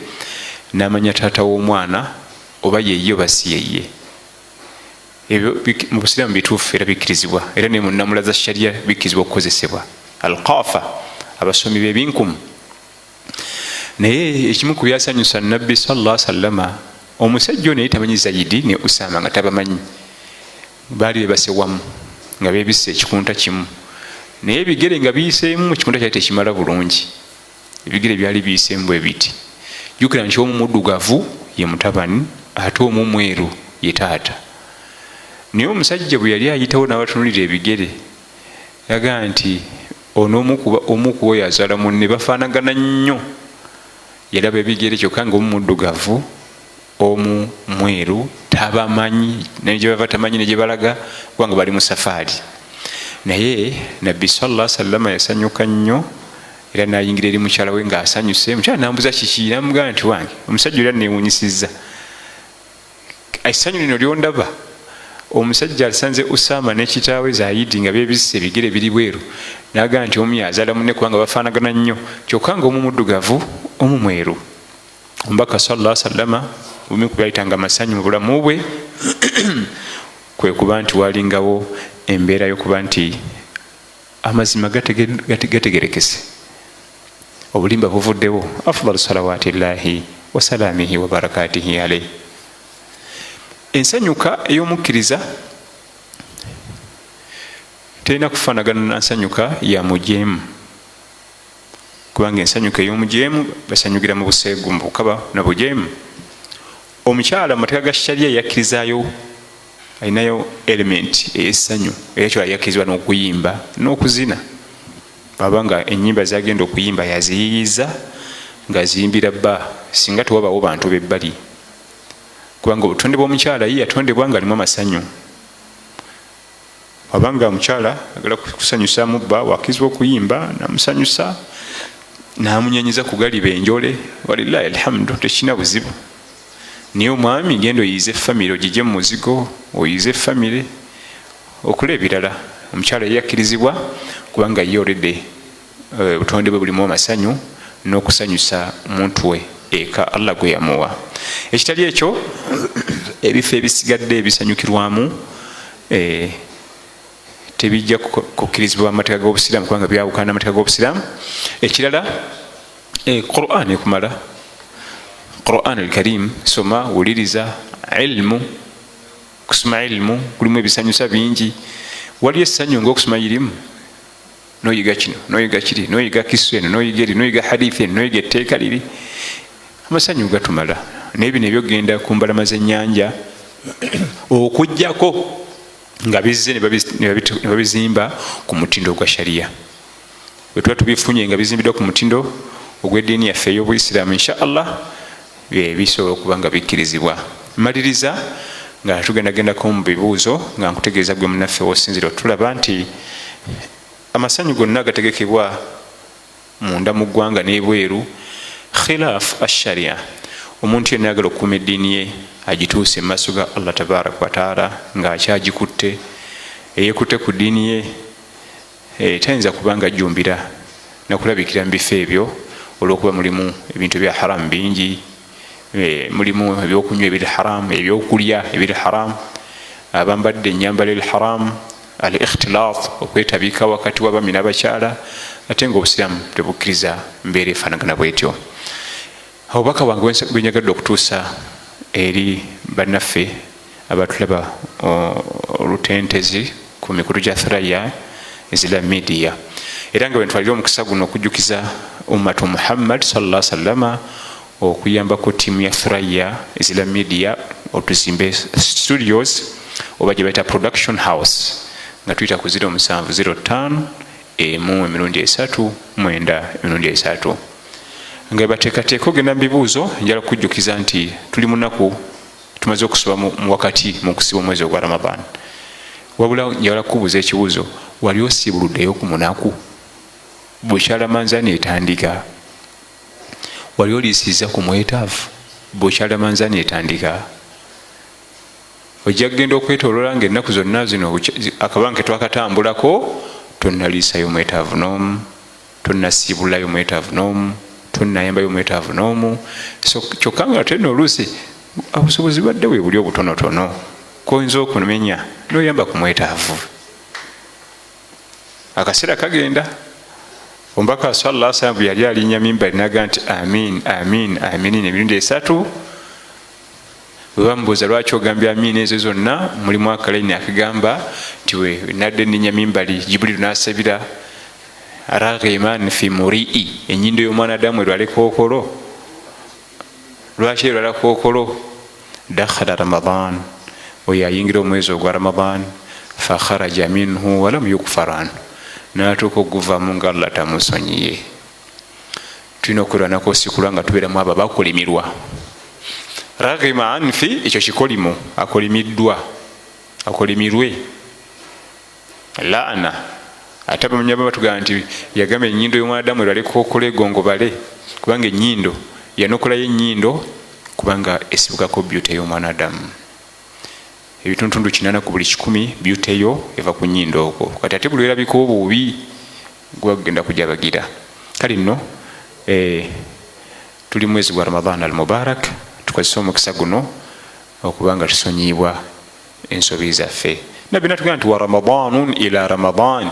n'amanya taata w'omwana oba yeye oba si yeye. Ebyo mu busiraamu bituufu era bikkirizibwa, era ne mu nnamula za sharia bikkirizibwa okukozesebwa. Al-Qafa, abasomi b'ebinkumu. Naye ekimu ku byasanyusa Nabbi sallallahu alaihi wasallama, omusajja ono yali tamanyi Zaidi ne Usama, nga tabamanyi, baali bebase wamu nga beebisse ekikunta kimu, naye ebigere nga biyiseemu, ekikunta kyali tekimala bulungi, ebigere byali biyiseemu bwe biti. Jjukira nti omu muddugavu ye mutabani, ate omu mweru ye taata. Naye omusajja bwe yali ayitawo n'abatunulira ebigere, yagamba nti ono omu ku oyo azaala munne, bafaanagana nnyo. Yalaba ebigere kyokka nga omu muddugavu omu mweru, tabamanyi naye gye bava tamanyi ne gye balaga, kubanga bali mu safaari. Naye Nabbi sallallahu alaihi wasallam yasanyuka nnyo, era n'ayingira eri mukyala we ng'asanyuse. Mukyala n'ambuuza kiki, n'amugamba nti wange omusajja oli anneewuunyisizza, essanyu lino ly'ondaba, omusajja asanze Usama ne kitaawe Zaidi nga beebisse ebigere biri bweru, n'agamba nti omu yazaala munne kubanga bafaanagana nnyo, kyokka nga omu muddugavu omu mweru. Omubaka sallallahu alaihi wasallama obumu ku byayitanga amasanyu mu bulamu bwe kwe kuba nti walingawo embeera y'okuba nti amazima gategerekese, obulimba buvuddewo. Afdalu salawati llahi wa salamihi wa barakatihi alayhi. Ensanyuka ey'omukkiriza terina kufaanagana na nsanyuka ya mujeemu. Kubanga ensanyuka ey'omujeemu basanyukira mu buseegu, mu bukaba na bujeemu. Omukyala mu mateeka ga sharia yakkirizaayo, alinayo element ey'essanyu, era kyo yakkirizibwa n'okuyimba n'okuzina, bw'aba nga ennyimba z'agenda okuyimba yaziyiyiza nga ziyimbira bba, singa tewabawo bantu b'ebbali, kubanga obutonde bw'omukyala ye yatondebwa nga alimu amasanyu. Bw'aba nga omukyala agala kusanyusaamu bba, wakkirizibwa okuyimba namusanyusa namunyanyiza kugaliba enjole, walillahi alhamdu, tekirina buzibu. Naye omwami genda oyize famire, ogije mu muzigo, oyize famire okula ebirala. Omukyala ye yakkirizibwa kubanga ye already obutonde bwe bulimu amasanyu n'okusanyusa omuntu we eka Allah gwe yamuwa. Ekitali ekyo, ebifo ebisigadde ebisanyukirwamu tebijja kukkirizibwa mu mateeka g'obusiraamu, kubanga byawukana n'amateeka g'obusiraamu. Ekirala, Quran ekumala, Quran al-Karim, soma, wuliriza ilmu. Kusoma ilmu kulimu ebisanyusa bingi. Waliyo essanyu ng'okusoma irimu, n'oyiga kino, n'oyiga kiri, n'oyiga kisu eno, n'oyiga eri, n'oyiga hadithi eno, n'oyiga etteeka liri. Amasanyu gatumala. Naye bino ebyokugenda ku mbalama z'ennyanja, okuggyako nga bizze ne babizimba ku mutindo gwa sharia, bwe tuba tubifunye nga bizimbiddwa ku mutindo ogw'eddiini yaffe ey'obuyisiraamu, insha Allah bisobola okuba nga bikkirizibwa. Maliriza nga tugendagendako mu bibuuzo, nga nkutegeeza gwe munnaffe w'osinziira otulaba nti amasanyu gonna agategekebwa munda mu ggwanga n'ebweru khilaf asharia, omuntu yenna ayagala okukuuma eddiini ye agituuse mu maaso ga Allah tabaraka wataala ng'akyagikutte, eyekutte ku ddiini ye, tayinza kuba nga ajjumbira nakulabikira mu bifo ebyo, olw'okuba mulimu ebintu ebya haramu bingi, mulimu ebyokunywa ebiri haramu, ebyokulya ebiri haramu, abambadde ennyambala eri haramu, al ikhtilat, okwetabika wakati w'abaami n'abakyala, ate nga obusiraamu tebukkiriza mbeera efaanagana bwetyo. Obubaka bwange bwe njagadde okutuusa eri bannaffe abatulaba olutentezi ku mikutu gya Thuraya Islam Media, era nga bwe ntwalira omukisa guno okujjukiza ummatu Muhammad sallallahu alaihi wasallama okuyambako ttiimu ya Thuraya Islam Media otuzimbe studios oba gye bayita production house, nga tuyita ku 0705 1 emirundi 3 9 emirundi 3. Nga bateekateeka ogenda mu bibuuzo, njala kukujjukiza nti tuli mu nnaku tumaze okusoba mu wakati mu kusiba omwezi ogwa Ramadan. Wabula njagala kukubuuza ekibuuzo, wali osiibuluddeyo ku munaku bukya Ramanzani etandika? Wali oliisizza ku mwetaavu bukya Ramanzani etandika? Ojja kugenda okwetooloola ng'ennaku zonna zino akabanga ke twakatambulako tonnaliisayo mwetaavu n'omu, tonnasiibulayo mwetaavu n'omu, tonnayambayo mwetaavu n'omu. So kyokka nga ate nno oluusi obusobozi bubadde bwe buli obutonotono kwoyinza okumenya n'oyamba ku mwetaavu. Akaseera kagenda. Omubaka sallallahu alaihi wasallam yali alinnya mimbari n'agamba nti amin amin aminin emirundi 3. Bwe bamubuuza lwaki ogambye amin ezo zonna, mulimu akalayini akagamba nti we nadde nninnya mimbari Jibrilu n'asabira raghiman fi muri'i, ennyindo y'omwana Adamu erwale kookolo. Lwaki erwala kookolo? Dakhala Ramadan, oyo ayingira omwezi ogwa Ramadan, fa kharaja minhu walam yukfar anhu, n'atuuka okuguvaamu nga Allah tamusonyiye. Tulina okwerwanako sikulwa nga tubeeramu abo abakolimirwa. Raghima anfi, ekyo kikolimo, akolimiddwa, akolimirwe laana. Ate abamanya batugamba nti yagamba ennyindo y'omwana Adamu erwale kookolo egongobale, kubanga ennyindo yanokolayo ennyindo kubanga esibukako beauty y'omwana Adamu. Ebituntundu 8 ku buli 100 beauty yo eva ku nnyindo okwo. Kati ate buli lwerabika obubi guba gugenda kujabagira. Kale nno tuli mwezi gwa Ramadan al-Mubarak, tukozese omukisa guno okuba nga tusonyiyibwa ensobi zaffe. Nabbi natugamba nti wa Ramadanun ila Ramadan,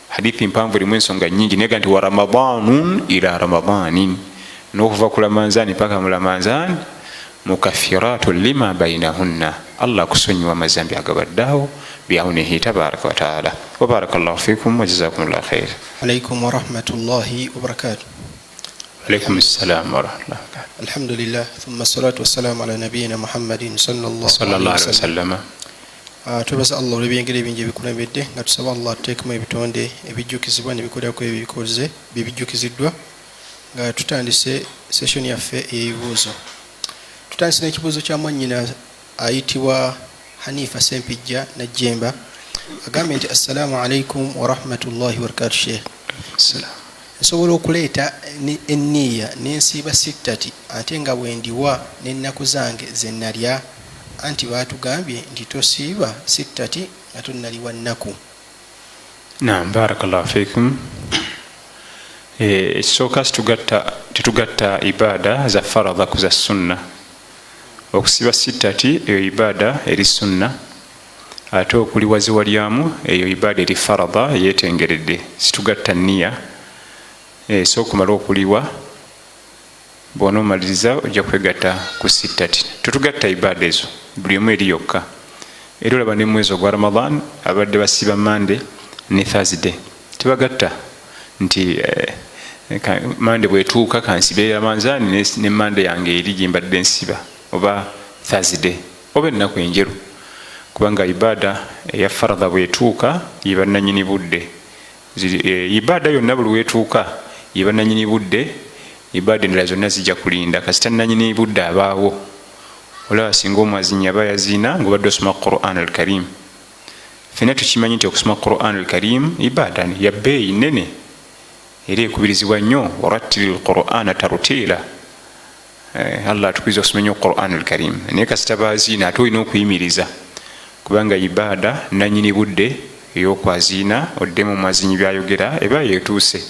hadithi mpanvu erimu ensonga nnyingi, naye nti wa Ramadanun ila Ramadanin, n'okuva ku Ramanzani paka mu Ramanzani, mukaffiratu lima bainahunna, Allah akusonyiwa amazambi agabaddeawo Biaunihi tabaraka wataala. Wabaraka llahu fikum wajazakum llah khair. Alaikum warahmatullahi wabarakatu. Alaikum ssalam warahmatullahi. Alhamdulillah, thumma salatu wassalamu ala nabiyina Muhammadin sallallahu alaihi wasallama. Twebaza Allah olw'ebyengera ebingi ebikulembedde, nga tusaba Allah atuteekemu ebitonde ebijjukizibwa nebikolako ebikoze bibijjukiziddwa. Nga tutandise session yaffe ey'ebibuuzo, tutandise n'ekibuuzo kya mwannyina ayitibwa Hanifa Sempijja Najjemba. Agambye nti assalamu alaikum warahmatullahi wabarakatu. Sheikh, nsobola okuleeta enniya nensiiba sittati ate nga bwendiwa n'ennaku zange zenalya? Anti baatugambye nti tosiiba sittati nga tonnaliwa nnaku. Naam, barakallahu fikum. Ekisooka, tetugatta ibaada za faradha ku za sunna. Okusiba sittati eyo ibaada eri sunna, ate okuliwaziwa lyamu eyo ibaada eri faradha yetengeredde. Situgatta niya. So okumala okuliwa, bwona omaliriza ojja kwegatta ku sittati. Tetugatta ibaada ezo, buli omu eri yokka. Era olaba ne mwezi ogwa Ramadan abadde basiba Mande ne Thursday, tebagatta nti Mande bwetuuka kansibe Ramanzani ne Mande yange eri gyembadde nsiba, oba Thursday, oba ennaku enjeru, kubanga ibaada eya faradha bwetuuka yeba nanyini budde. Ibaada yonna buli wetuuka yeba nanyini budde, ibaada endala zonna zijja kulinda kasita nanyini budde abaawo. Olaba singa omwazinyi aba yaziina ngaobadde osoma Quran al Karim, fena tukimanyi nti okusoma Quran al Karim ibaada ya bbeeyi nene era ekubirizibwa nnyo. Warattiri lqurana tarutila, Allah atukiriza okusoma nnyo Quran al Karim, naye kasita baziina ate olina okuyimiriza, kubanga ibaada nanyini budde ey'okwaziina oddemu omwazinyi byayogera eba yetuuse.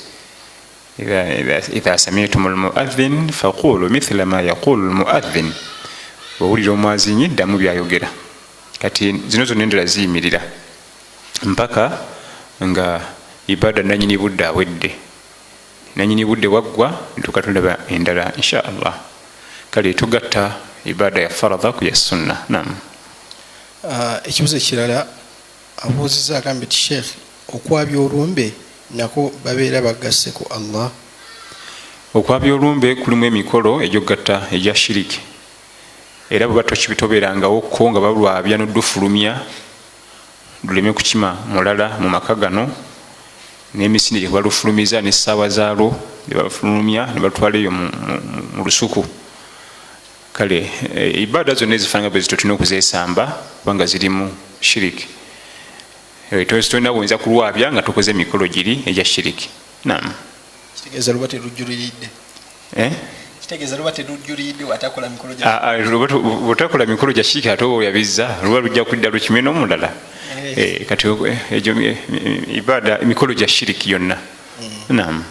Idha samitum lmuadhin faqulu mithla ma yaqulu lmuadhin, bwowulira omwazinyi ddamu byayogera. Kati zino zonna endala ziyimirira mpaka nga ibaada nanyini budde awedde. Nanyini budde waggwa ntuka tulaba endala insha Allah. Kale tugatta ibaada ya faradha ku ya sunna. Nam. Ekibuzo ekirala abuuziza, agambye nti sheekh, okwabya olumbe nako babeera bagasse ku Allah? Okwabya olumbe kulimu emikolo egyokugatta egya shiriki, era bwe batokibitoberangawo ko nga balwabya nodufulumya luleme kukima mulala mu maka gano, n'emisinde gye balufulumiza n'essaawa zaalwo nebalufulumya ne balutwala eyo mu lusuku. Kale ibaada zonna ezifaananga bwe zityo tulina okuzeesamba kubanga zirimu shiriki. Tolina buyinza kulwabya nga tukoze emikolo giri egya shiriki. Nam. Kitegeeza luba terujjuliridde? Kitegeeza luba terujjuliridde watakola mikolo gya Bwotakola mikolo gya shiriki ate oba oyabizza, luba lujja kudda lukime n'omulala. Kati egyo ibaada emikolo gya shiriki yonna. Nam.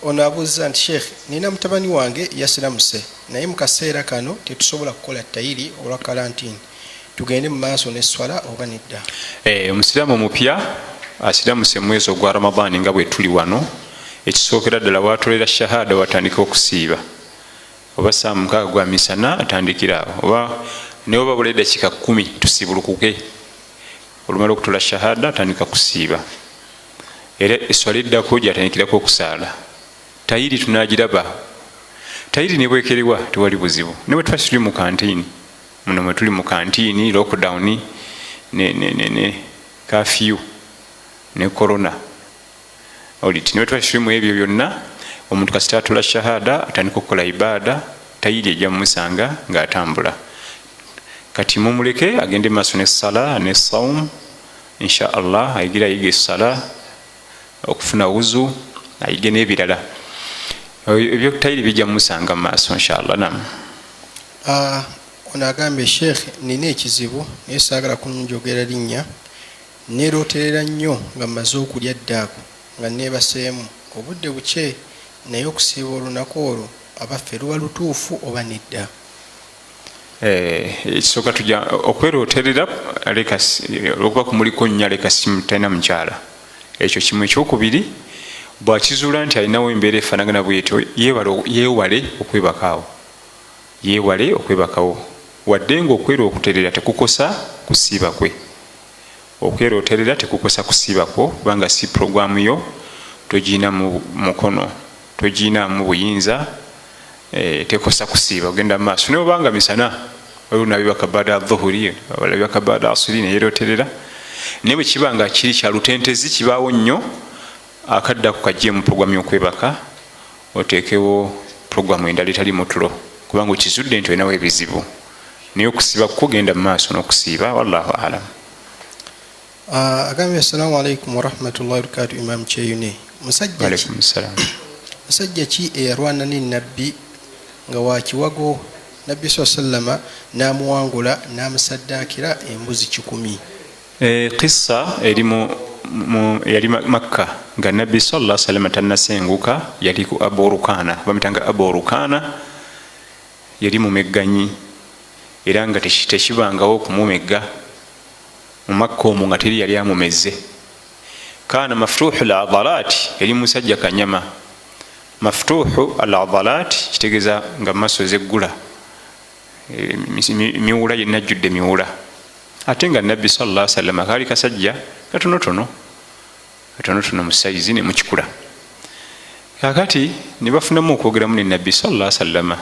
Ono abuuza nti sheekh, nina mutabani wange yasiramuse, naye mu kaseera kano tetusobola kukola tayiri olwa karantini. Tugende mu maaso n'esswala oba nedda? Omusiraamu omupya asiramuse mu mwezi ogwa Ramadaani nga bwe tuli wano, ekisookera ddala watolera shahada watandika okusiiba, oba saa 6 gwa misana atandikira awo, oba naye oba bula eddakiika 10 tusibulukuke. Olumala okutola shahada atandika kusiiba, era eswala eddako gyatandikirako okusaala. Tayiri tunagiraba, tayiri nebwekerewa tewali buzibu, ne bwe tuba tuli mu kantiini muno, mwe tuli mu kantiini, lockdown ne kafyu ne corona oliti, ne bwe tuba tuli mu ebyo byonna, omuntu kasita atula shahada atandika okukola ibaada, tayiri ejja mumusanga ng'atambula. Kati mumuleke agende maaso ne sala ne saum insha Allah, ayigira ayiga essala, okufuna wuzu, ayige n'ebirala ebyokutayiri bijja mumusanga mu maaso insha Allah. Nam. Ono agambye, sheekh, nina ekizibu naye saagala kunjogera linnya. Neerooterera nnyo nga mmaze okulya ddaako nga neebaseemu obudde bukye, naye okusiiba olunaku olwo abaffe luba lutuufu oba nedda? Ekisooka tujja okwerooterera olwokuba kumuliko nnyo, aleka talina mukyala, ekyo kimu. Ekyokubiri, bwakizuula nti alinawo embeera efaanagana bwetyo, yeewale okwebakaawo, yeewale okwebakawo, wadde nga okwerooterera tekukosa kusiiba kwe. Okweroterera tekukosa kusiibakwo, kubanga si puroguramu yo, togiina mu mukono, togiinaamu buyinza, tekosa kusiiba, ogenda mumaaso naye obanga misana. Waliwo nabibaka bada dhuhuri, abalabibaka bada asuri, neyeroterera. Naye bwe kiba nga kiri kya lutentezi, kibaawo nnyo, akadde ako kajje mu puroguramu y'okwebaka, oteekewo puroguramu endala etali mutulo, kubanga okizudde nti olinawo ebizibu. Naye okusiiba kugenda mu maaso n'okusiiba, wallahu alam. Agambye, assalamu alaikum warahmatullahi wabarakatu. Imam Kyeyune, alaikum salam. Musajja ki eyalwana ne Nabbi nga wakiwago, Nabbi saa sallama n'amuwangula, n'amusaddaakira embuzi 100? Kissa eri yali Makka nga Nabbi salla salama tannasenguka. Yali ku Abu Rukana, bamitanga Abu Rukana. Yali mumegganyi, era nga tekibangawo okumumegga mu Makka omwo nga teri yali amumeze. Kana maftuhu ladalaati, yali musajja kanyama. Maftuhu aladalaati kitegeeza nga maso zeggula, miwula yenna ajjudde miwula. Ate nga Nabbi salla sallama kaali kasajja katonotono katonotono mu size ne mukikula. Kakati ne bafunamu okwogeramu ne Nabbi salla sallama.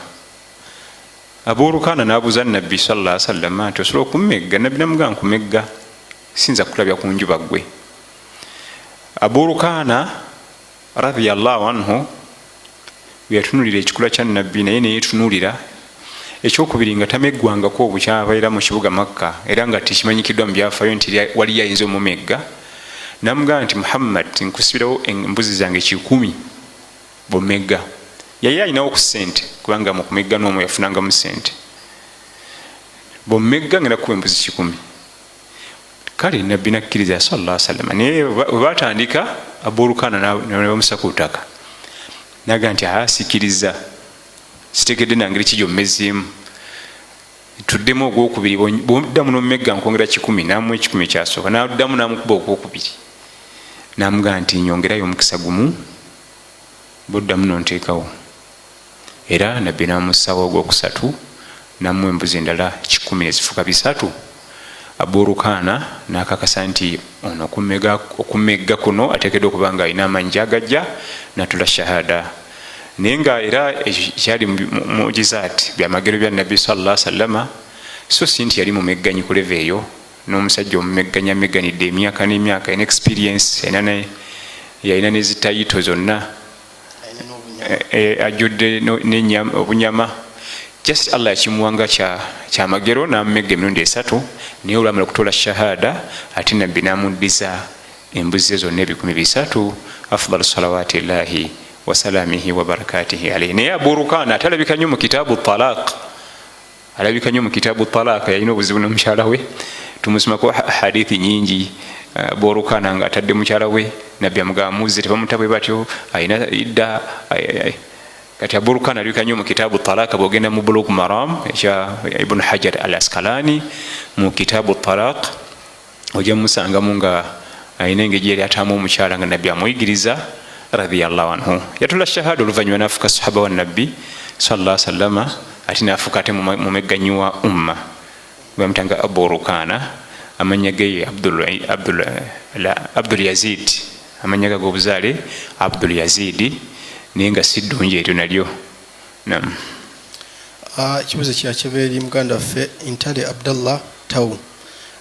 Abu Rukana nabuuza Nabbi salla sallama nti, "Osobola okumegga?" Nabbi namugamba, "Nkumegga, sinza kulabya ku njuba ggwe." Abu Rukana radiallahu anhu bweyatunulira ekikula kya Nabbi, naye neyetunulira. Ekyokubiri, nga tameggwangako obukyabeera mu kibuga Makka, era nga tekimanyikiddwa mu byafayo nti waliyo ayinza omumegga. Namugamba nti, "Muhammad, nkusibirawo embuzi zange 100 bomegga." Yali alinawo ku sente, kubanga mu kumegga n'omwo yafunangamu sente. "Bomegga ngenda kukuba embuzi 100." Kale Nabbi nakkiriza salla sallama. Naye webatandika, Abu Rukana nebamusa ku ttaka, naga nti, "Asikiriza, sitegedde nangeri ki gyommezeemu. Tuddemu ogwokubiri, bwoddamu nomegga nkwongera 100." Namu 100 ekyasooka, naddamu namukuba ogwokubiri, namugaa nti, "Nyongerayo omukisa gumu, boddamu nonteekawo." Era Nabbi namusawo ogwokusatu, namuwa embuzi endala 100, nezifuuka 300. Abu Rukana nakakasa nti ono okumegga kuno ateekeddwa okuba nga alina amanyi agajja, natula shahada. Naye nga era ekyo kyali mujizaat, byamagero bya Nabbi salla sallama, so si nti yali mumegganyi ku level eyo. N'omusajja omumegganyi amegganidde emyaka n'emyaka, alina experience, yalina nezitayito zonna, ajjudde obunyama. Just Allah yakimuwanga kyamagero, namumegga emirundi esatu. Naye olwamala okutoola shahada, ate Nabbi namuddiza embuzi ze zonna 300, afdalu salawati llahi wasalamihi wabarakatihi alaihi. Naye Abu Rukana ate alabika nnyo mu Kitabu Talaq, alabika nnyo mu Kitabu Talaq. Yalina obuzibu nomukyala we, tumusomako hadithi nyingi. Abu Rukana nga atadde mukyala we, Nabbi amugamba muze, tebamuta bwe batyo, alina idda. Kati Abu Rukana alabika nnyo mu Kitabu Talaq. Bwogenda mu Bulug Maram ekya Ibnu Hajar al Askalani, mu Kitabu Talaq ojja musangamu nga alina engeri yali ataamu omukyala, nga Nabbi amuyigiriza radiallahu anhu. Yatula shahada oluvanyuma, nafuuka sahaba wa Nabbi salla sallama, ate nafuuka ate mumegganyi wa umma. Bamutanga Abu Rukana, amanya ge Abdul Yazid, amanya ge ag'obuzaale Abdul Yazidi, naye nga si ddungi eryo nalyo. Nam. Ekibuzo kyakyeva eri muganda waffe Ntale Abdallah Tau,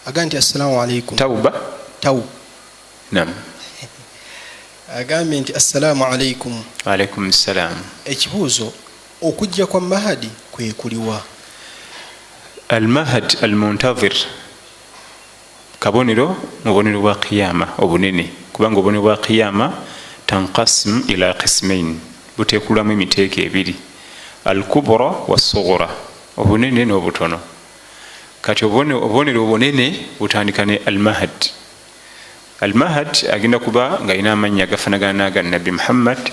agambye nti, "Assalamu alaikum." Tauba. Tau. Nam. Agambye nti, "Assalamu alaikum." Alaikum salam. Ekibuuzo, okujja kwa Mahadi kwe kuliwa? Almahad almuntazir kabonero mu bubonero bwa Qiyama obunene, kubanga obubonero bwa Qiyama tankasim ila qismain, buteekulamu emiteeko ebiri, alkubra wassughra, obunene n'obutono. Kati obubonero obunene butandika ne Almahad. Almahad agenda kuba nga alina amannya agafanagana n'aga Nabbi Muhammad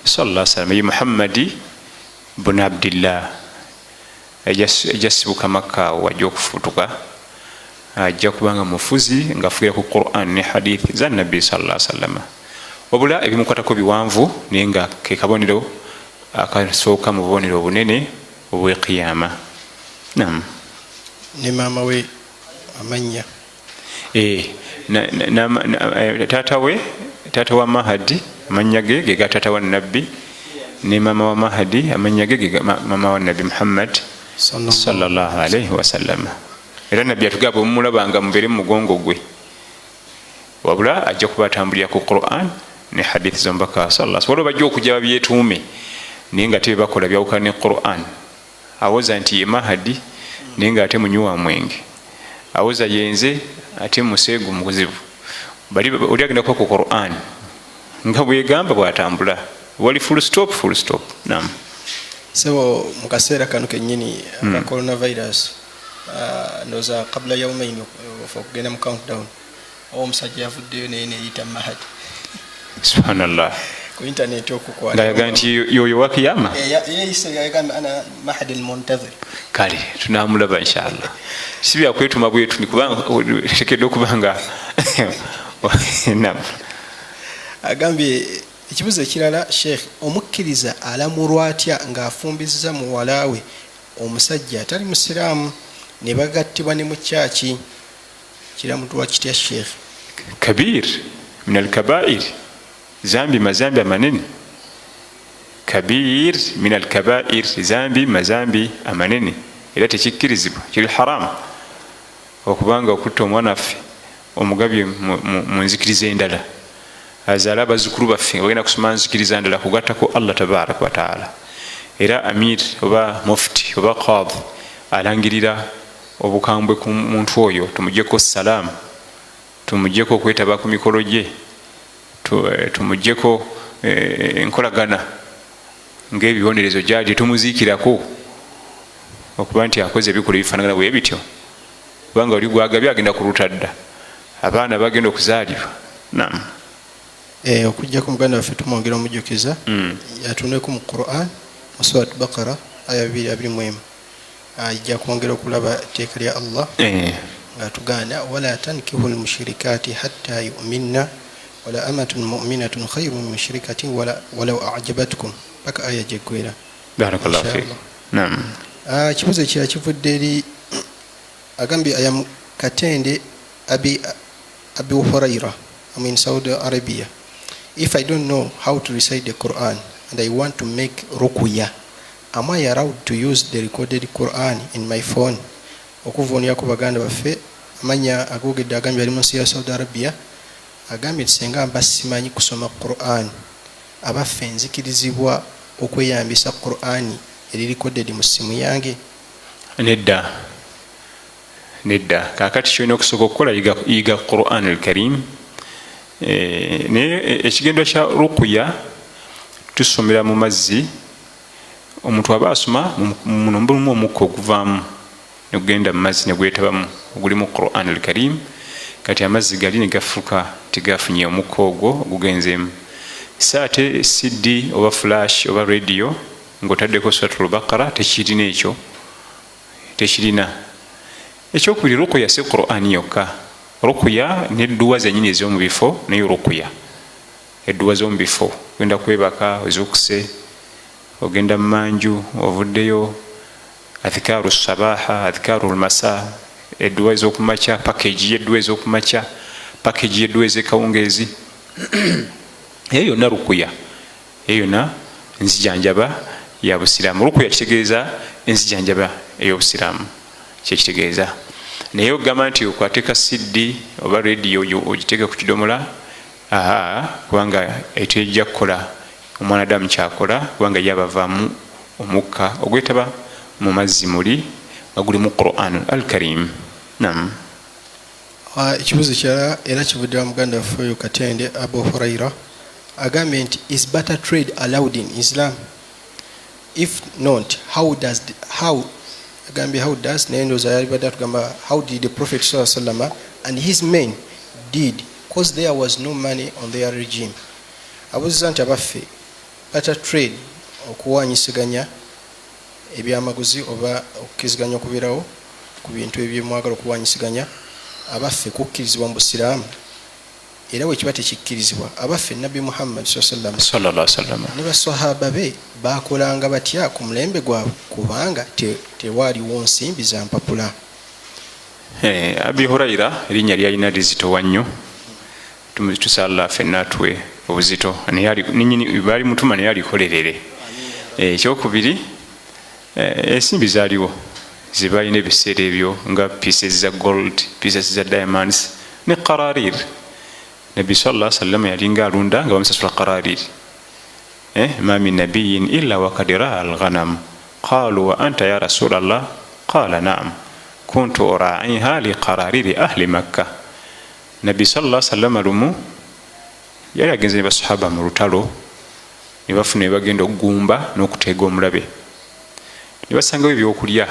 salla salama, ye Muhammadi bun Abdillah, ejasibuka Makka awo. Ajja okufutuka, ajja kubanga mufuzi nga afugira ku Quran ne hadith za Nabbi salla sallama. Wabula ebimukwatako biwanvu, naye nga ke kabonero akasooka mu bubonero obunene obwekiyama. Nam. Ne maama we amannya? Taata we, taata wa Mahadi, amannya ge ge ga taata wa Nabbi, ne maama wa Mahadi amannya ge ge maama wa Nabbi Muhammad sallallahu alaihi wasallama. Era Nabbi yatugamba, bwemumulabanga mubeere mu mugongo gwe, wabula ajja kuba atambulira ku Quran ne hadith z'omubaka sallallahu. Waliwo bajja okujja babyetuume, naye nga tebebakola byawukana ne Quran. Awoza nti ye Mahadi, naye nga ate munywi wa mwenge. Awoza yenze, ate museegu muzibu. Bali oli agenda kuba ku Quran nga bwegamba bwatambula, wali full stop, full stop. Nam. Sebo, mu kaseera kano kennyini aka coronavirus, ndowooza qabla yaumaini ofa okugenda mu countdown, oba omusajja yavuddeyo naye neyita Mahadi. Subhanallah. Ku internet okukwata. Nga yaga nti yoyo wa kiyama. Yeyise, yagamba ana Mahadi almuntazir. Kale tunamulaba inshallah. Si byakwetuma bwetumi, kubanga tekedde okuba nga nam. Agambye ekibuzo ekirala, Sheikh, omukkiriza alamulwa atya ng'afumbizza muwala we omusajja atali musiraamu ne bagattibwa ne mu kyaki? Kiramutwa kitya, Sheikh? Kabir min alkabair, zambi mazambi amanene. Kabir min alkabair, zambi mazambi amanene, era tekikkirizibwa, kiri haramu okubanga okutta omwana waffe omugabye mu nzikiriza endala, azaale abazzukulu baffe nga bagenda kusoma nzikiriza ndala kugattako Allah tabaraka wataala. Era amir oba mufti oba qadi alangirira obukambwe ku muntu oyo, tumugjeko salaamu, tumugjeko okwetaba ku mikolo gye, tumugjeko enkolagana ng'ebibonerezo gyali, tumuziikirako okuba nti akoze ebikolwa ebifaanagana bwe bityo, kubanga oli gwagabye agenda kulutadda abaana bagenda okuzaalibwa. Nam. Okujjako muganda waffe tumwongera omujjukiza atuneko mu Quran mu Surat Bakara aya 221, ajja kwongera okulaba etteeka lya Allah ng'atugaana wala tankihu lmushirikati hatta yuminna wala amatun muminatun khairu min mushrikatin walau ajabatkum, paka aya gyeggwera. Barakallahu fik. Nam. Ekibuzo ekirala kivudde eri agambye, I am Katende Abi Huraira. I'm in Saudi Arabia. If I don't know how to recite the Quran and I want to make ruqya, am I allowed to use the recorded Quran in my phone? Okuvuunira baganda baffe, amanya agoogedde agambye ali mu nsi ya Saudi Arabia, agambye nti senga mba simanyi kusoma Quran, abaffe nzikirizibwa okweyambisa Quran eri recorded mu simu yange? Nedda, nedda. Kakati kyolina okusooka okukola, yiga Quran al Karim. Naye ekigendo kya rukuya tusomera mu mazzi. Omuntu aba asoma muno mulimu omukka oguvaamu negugenda mu mazzi negwetabamu, ogulimu Quran al Karim. Kati amazzi gali negafuka tigafunye omukka ogwo ogugenzeemu. So ate CD oba flash oba radio ngaotaddeko Suratul Bakara, tekirina ekyo, tekirina. Ekyokubiri, rukuya si Quran yokka. Rukuya nedduwa zenyini ez'omu bifo, naye rukuya edduwa z'omu bifo, ogenda kwebaka, ozuukuse, ogenda mumanju, ovuddeyo, adhikaru sabaha, adhikaru lmasa, edduwa ez'okumakya, package yedduwa ez'okumakya, package yedduwa ez'ekawungeezi, eyo yonna rukuya, eyo yonna nzijanjaba ya busiraamu. Rukuya kitegeeza enzijanjaba ey'obusiraamu, kyekitegeeza. Naye okugamba nti okwateka CD oba radio ogiteeke ku kidomola, aa, kubanga etejja kukola omwana adamu kyakola, kubanga ye abavaamu omukka ogwetaba mu mazzi muli nga gulimu Quran al Karim. Nam. Ekibuzo kirala era kivudde wa muganda waffe oyo Katende Abu Huraira, agambye nti is barter trade allowed in Islam? If not, how does the, how agambye how does, naye ndowooza yalibadde atugamba how did the Prophet saa sallama and his men did, cause there was no money on their regime. Abuuziza nti abaffe barter trade, okuwanyisiganya ebyamaguzi oba okukkiriziganya okubeerawo ku bintu ebyemwagala okuwanyisiganya, abaffe kukkirizibwa mu busiraamu? Era bwe kiba tekikkirizibwa, abaffe Nabbi Muhammad saa sallam sallallahu sallama ne basahaba be bakolanga batya ku mulembe gwabwe, kubanga tewaaliwo nsimbi za mpapula? Abi Huraira erinnya lyalina lizitowa nnyo, tusala ffenna atuwe obuzito, baali mutuma naye alikolerere. Ekyokubiri, ensimbi zaaliwo zebalina ebiseera ebyo nga pieces za gold, pieces za diamonds ne qararir. Nabbi sallallahu alaihi wasallam yalinga alunda nga bamusasula qararir. Ma min nabiyyin illa wa qad ra'a al-ghanam qalu wa anta ya rasulallah qala na'am kuntu ura'iha li qarariri ahli Makkah. Nabbi sallallahu alaihi wasallam lumu yali agenze ne basahaba mu lutalo, ne bafuna ne bagenda okugumba n'okuteega omulabe, ne basangawo ebyokulya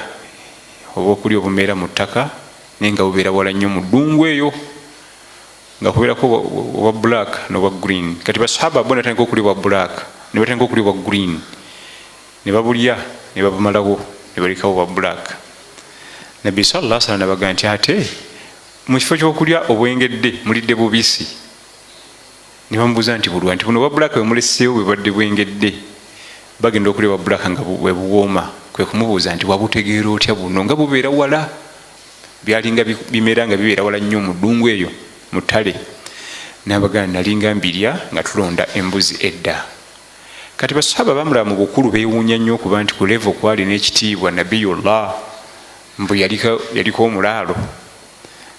oba okulya obumeera mu ttaka naye nga bubeera wala nnyo mu ddungu eyo, nga kubeerako obwa black n'obwa green. Kati basahaba bo ne batandika okulya obwa black, ne batandika okulya obwa green, ne babulya ne babumalawo ne balekawo obwa black. Nabbi sallallahu alaihi wasallam n'abagamba nti ate mu kifo ky'okulya obwengedde mulidde bubisi. Ne bamubuuza nti bulwa, nti buno obwa black bwe muleseewo bwe bubadde bwengedde, bagenda okulya obwa black nga bwe buwooma. Kwe kumubuuza nti wabutegeera otya buno nga bubeera wala? Byalinga bimera nga bibeera wala nnyo mu ddungu eyo mu ttale. N'abagamba nalinga mbirya nga tulonda embuzi edda. Kati basahaba bamulaba mu bukulu beewuunya nnyo okuba nti ku level kwali n'ekitiibwa Nabiyullah mbu yaliko omulaalo.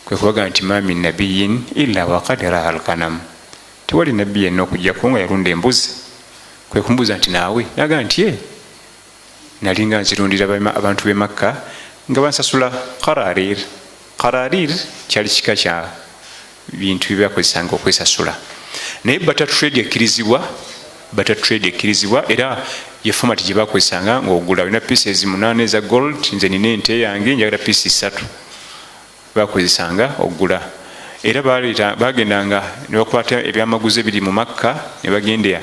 Kwe kubagamba nti ma min nabiyyin illa waqad ra'a al-ghanam, tewali nabbi yenna okuggyako nga yalunda embuzi. Kwe kumubuuza nti naawe? N'agamba nti ye, nalinga nzirundira abantu b'e Makka nga bansasula qararir. Qararir kyali kika kya bintu bye bakozesanga okwesasula, naye barter trade ekkirizibwa, barter trade ekkirizibwa, era ye format gye bakozesanga ng'ogula olina pieces 8 eza gold, nze nina ente yange njagala pieces 3, bakozesanga ogula. Era bagendanga ne bakwata ebyamaguzi ebiri mu Makka ne bagenda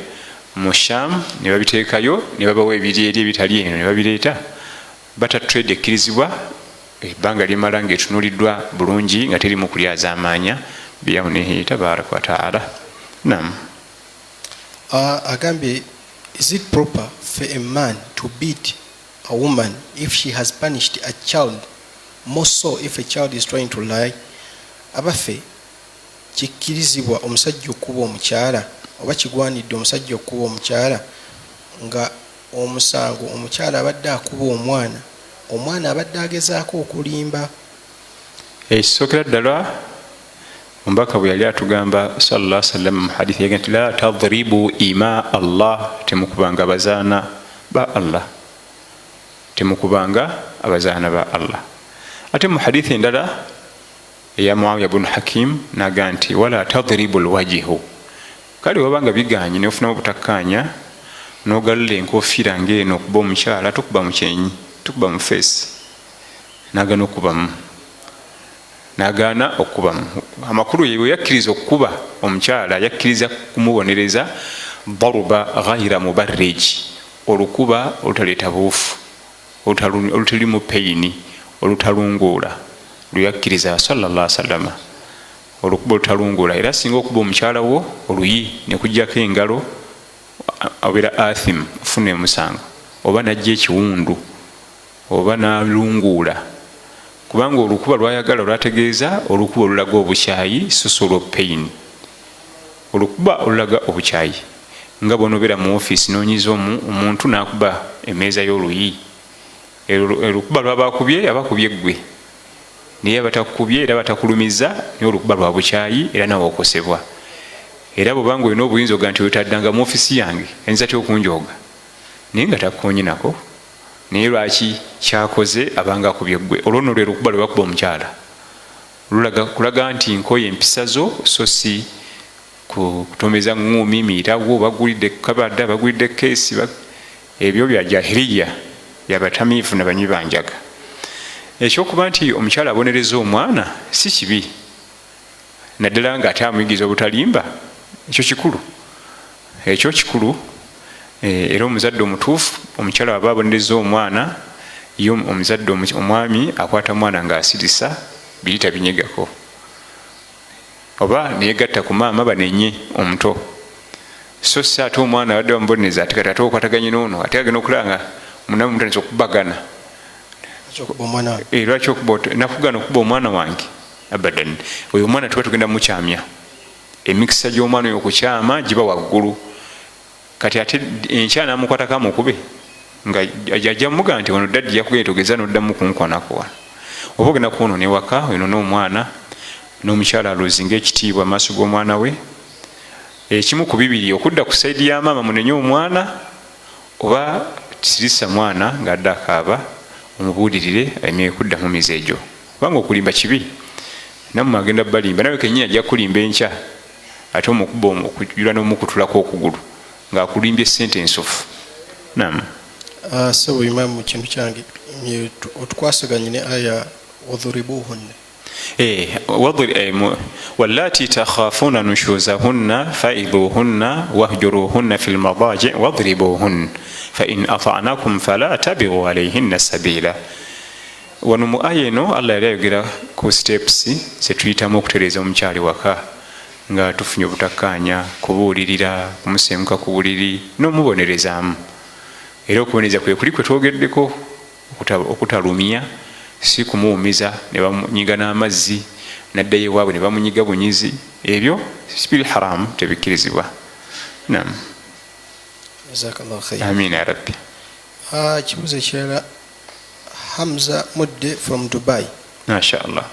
mu Sham ne babiteekayo ne babawa ebiri eri ebitali eno ne babireeta. Barter trade ekkirizibwa ebbanga limala ng'etunuuliddwa bulungi nga terimu kulyazaamaanya biyawunihi tabaraka wa taala. Naam. Agambye, is it proper for a man to beat a woman if she has punished a child, more so if a child is trying to lie? Abaffe, kikkirizibwa omusajja okuba omukyala oba kigwanidde omusajja okuba omukyala nga omusango omukyala abadde akuba omwana, omwana abadde agezaako okulimba? Ekisookera ddala omubaka bwe yali atugamba sallallahu alaihi wasallam mu hadithi yagamba nti la tadribu ima Allah, temukubanga abazaana ba Allah, temukubanga abazaana ba Allah. Ate mu hadithi endala eya Muawiya ibn Hakim n'agamba nti wala tadribu lwajihu, kale wabanga biganye n'ofunamu obutakkaanya n'ogalula enkofiira ng'eno okuba omukyala, tokuba mu kyenyi, tokuba mu feesi, n'agaana okubamu, n'agaana okubamu. Amakulu ye bwe yakkiriza okukuba omukyala, yakkiriza kumubonereza daruba ghaira mubarrij, olukuba olutaleeta buufu, olutalimu peyini, olutalunguula, lwe yakkiriza sallallahu alaihi wasallam, olukuba olutalunguula. Era singa okuba omukyala wo oluyi ne kujjako engalo, obeera athim, ofuna omusango, oba najja ekiwundu oba n'alunguula, kubanga olukuba lwayagala olwategeeza olukuba olulaga obukyayi, so si olwo pain, olukuba olulaga obukyayi. Nga bw'onobeera mu ofiisi n'onyiza omuntu n'akuba emmeeza y'oluyi, olukuba lwaba akubye aba akubye ggwe, naye aba takukubye era batakulumiza, naye olukuba lwa bukyayi era nawe okosebwa. Era bw'obanga olina obuyinza oga nti oyo mu ofiisi yange ayinza atya okunjooga, naye nga takkonye nako, naye lwaki kyakoze abanga akubye ggwe? Olwo nno lwe lukuba lwe bakuba omukyala, kulaga nti nkoye empisa zo, so si kutomeza ŋŋuumi miirawo, bagulidde kabada, bagulidde keesi, ebyo bya jahiriya, byabatamiivu nabanywi banjaga. Ekyokuba nti omukyala abonereza omwana si kibi, naddala nga ate amuyigiriza obutalimba, ekyo kikulu, ekyo kikulu. Era omuzadde omutuufu, omukyala aba abonereza omwana, ye omuzadde omwami akwata mwana ng'asirisa biri tabinyegako, oba neyegatta ku maama banenye omuto, so si ate omwana abadde bamubonereza ate kati ate okwataganye n'ono, ate agenda okulaba nga munamu mutandisa okubagana. Lwaki okuba nakugana okuba omwana wange? Abadan, oyo omwana tuba tugenda mukyamya, emikisa gy'omwana oyo okukyama giba waggulu. Kati ate enkya namukwatako amukube nga ajja muga nti ono daddi yakugenda togeza noddamu kunkwanako wano, oba ogenda kwonoona ewaka, oyonoona omwana n'omukyala aluzinga ekitiibwa maaso g'omwana we. Ekimu ku bibiri, okudda ku saidi ya maama munenye omwana, oba sirisa mwana ng'adde akaaba omubuulirire aleme kudda mu mize egyo, kubanga okulimba kibi. Nammwe agenda balimba, nawe kenyini ajja kulimba enkya, ate omukuba okujula n'omukutulako okugulu ng'akulimbye sente ensufu. Nam. Sebo imamu, kintu kyange otukwasaganye ne aya wadhuribuhunna. Wallati takhafuna nushuzahunna faidhuhunna wahjuruhunna fi lmadaji wadribuhun fa in ata'nakum fala tabighu alayhinna sabila. Wano mu aya eno Allah yali ayogera ku steps zetuyitamu okutereeza omukyali waka nga tufunye obutakkaanya, kubuulirira, kumusenguka ku buliri n'omubonerezaamu. Era okubonereza kwe kuli kwe twogeddeko, okutalumya, si kumuwumiza ne bamunyiga n'amazzi naddayo ewaabwe ne bamunyiga bunyizi. Ebyo biri haramu, tebikkirizibwa. Nam. Jazakallahu khair. Amina ya rabbi. Ekibuuzo ekirala, Hamza Mudde from Dubai. Masha Allah.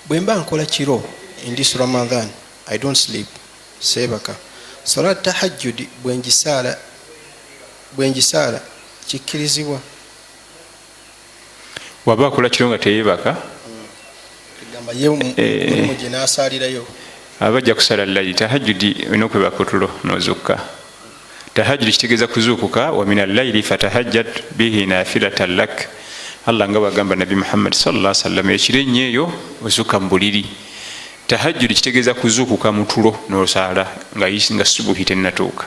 Bwe mba nkola kiro in this Ramadan, I don't sleep, seebaka, salat tahajjudi bwe ngisaala kikkirizibwa? Waba akola kiro nga teyebaka, gamba ye mulimu gye n'asaalirayo. Aba ajja kusala layiri. Tahajjudi olina okwebaka otulo nozukka. Tahajjudi kitegeeza kuzuukuka. Wa min allayli fatahajjad bihi nafilatan lak, Allah nga bwagamba Nabbi Muhammad sallallahu sallam, ekiro ennyo eyo ozuuka mu buliri. Tahajjudi kitegeeza kuzuukuka mu tulo nosaala nga subuhi tennatuuka,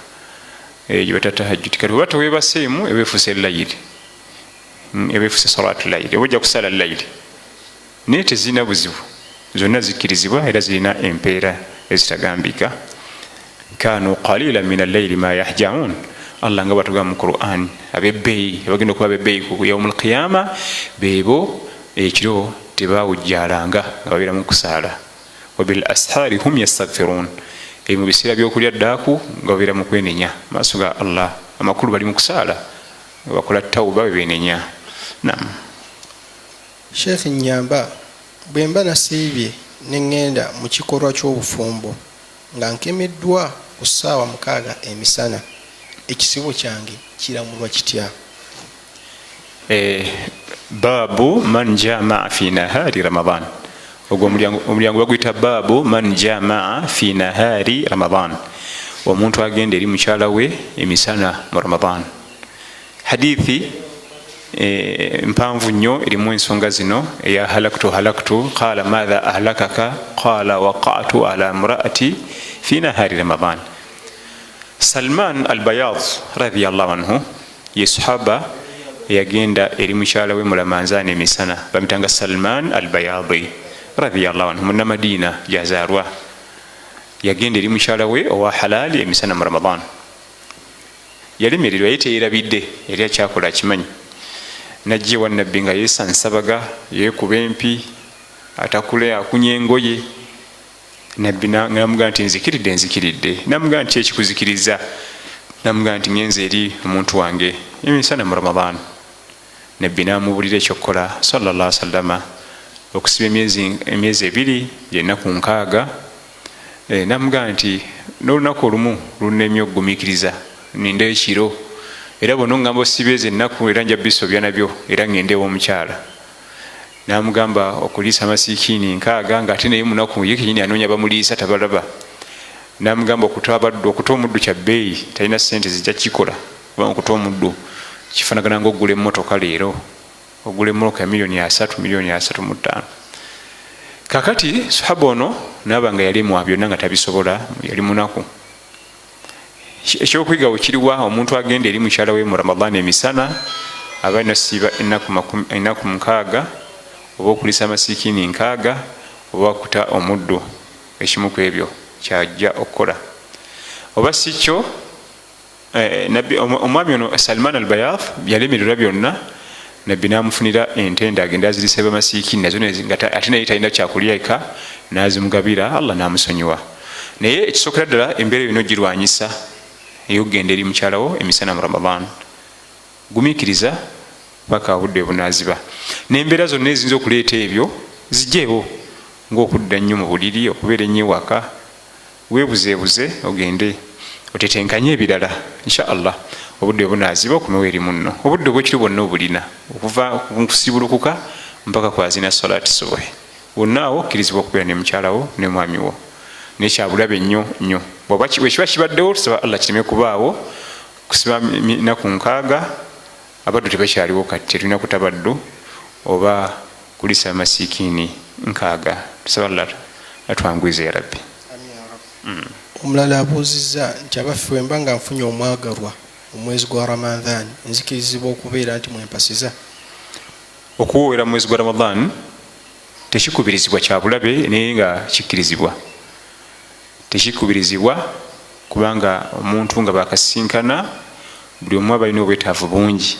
eyo bata tahajjudi. Kati oba teweebaseemu, eba efuuse layiri, eba efuuse salatu layiri, oba ojja kusala layiri. Naye tezirina buzibu, zonna zikkirizibwa era zirina empeera ezitagambika. Kanu qalila min allayli ma yahjaun, Allah nga bwatugamba mu Quran, abebbeeyi abagenda okuba abebbeeyi ku yaumu lqiyama beebo ekiro tebawujjalanga nga babeera mu kusaala. Wabil ashaari hum yastagfirun, mu biseera byokulya ddaaku nga babeera mu kwenenya maaso ga Allah. Amakulu bali mu kusaala nga bakola tawuba, bwe benenya. Nam. Sheekh, nyamba, bwe mba nasiibye ne ŋŋenda mu kikolwa ky'obufumbo nga nkemeddwa ku ssaawa 6 emisana, ekisibo kyange kiramulwa kitya? Baabu man jamaa fi nahari Ramadan. Ogwo omulyango baguyita baabu man jamaa fi nahari Ramadan, omuntu agenda eri mukyala we emisana mu Ramadan. Hadithi mpanvu nnyo, erimu ensonga zino eya halaktu halaktu, qala madha ahlakaka, qala waqatu ala mraati fi nahari Ramadan. Salman Albayad radiallahu anhu ye sahaba eyagenda eri mukyala we mulamanzaana emisana. Bamitanga Salman Albayadi radiallahu anhu, Munamadina gyazaalwa. Yagenda eri mukyala we owa halali emisana mu Ramadan. Yalemererwa, ye teyerabidde, yali akyakola akimanyi. Najja ewa Nabbi nga yesansabaga, yekuba empi, atakule, akunya engoye. Nabbi namugamba nti nzikiridde, nzikiridde. Namugamba nti ekikuzikiriza? Namugamba nti ngenze eri omuntu wange emisana mu Ramadan. Nabbi namubulira ekyokukola sallallahu sallama, okusiba emyezi 2, gyenaku 60. Namugamba nti n'olunaku olumu lunemye okugumiikiriza, ninda ekiro, era bona ongamba osiba ezo ennaku, era nja bisobya nabyo, era ŋŋende ew'omukyala. Namugamba okuliisa amasiikini 60, ngaate naye munaku, ye kenyini anoonya bamuliisa tabalaba. Namugamba okuta abaddu, okuta omuddu kya bbeeyi, talina sente zijja kikola, kubanga okuta omuddu kifanagana nga ogula emmotoka leero, ogula emmotoka ya miliyoni 30, miliyoni 35. Kakati sahaba ono naaba nga yalemwa byonna, nga tabisobola, yali munaku. Ekyokuyigawo kiriwa? Omuntu agenda eri mukyala we mu Ramadan emisana aba alina siiba ennaku 60, oba okuliisa amasiikini 60, oba kuta omuddu. Ekimu ku ebyo kyajja okukola, oba si kyo omwami ono Salman Albayad yalemererwa byonna. Nabbi n'amufunira entende agende azirise bamasiikini nazo, ate naye talina kyakulya eka, n'azimugabira, Allah n'amusonyiwa. Naye ekisookera ddala, embeera yonna ogirwanyisa ey'okugenda eri mukyalawo emisana mu Ramadan, gumiikiriza paka obudde bunaaziba, n'embeera zonna eziyinza okuleeta ebyo zijjeewo, ng'okudda ennyo mu buliri, okubeera ennyo ewaka, weebuzeebuze ogende otetenkanye ebirala. Insha Allah obudde bunaaziba okomewo eri munno. Obudde obwekiro bwonna obulina, okuva nkusibulukuka mpaka kwazina salati subuhi, wonna awo okkirizibwa okubeera ne mukyalawo ne mwami wo. Naye kyabulabe nnyo nnyo bwekiba kibaddewo. Tusaba Allah kireme kubaawo. Kusiba naku 60, abaddu tebakyaliwo kati, tetulina kuta baddu oba kulisa amasiikini 60. Tusaba Allah atwanguize ya Rabbi. Omulala abuuzizza nti, abaffe, wemba nga nfunye omwagalwa mu mwezi gwa Ramadhan, nzikirizibwa okubeera nti mwempasiza? Okuwoowera mu mwezi gwa Ramadan tekikubirizibwa, kyabulabe, naye nga kikkirizibwa. Tekikubirizibwa kubanga omuntu nga bakasinkana, buli omu aba alina obwetaavu bungi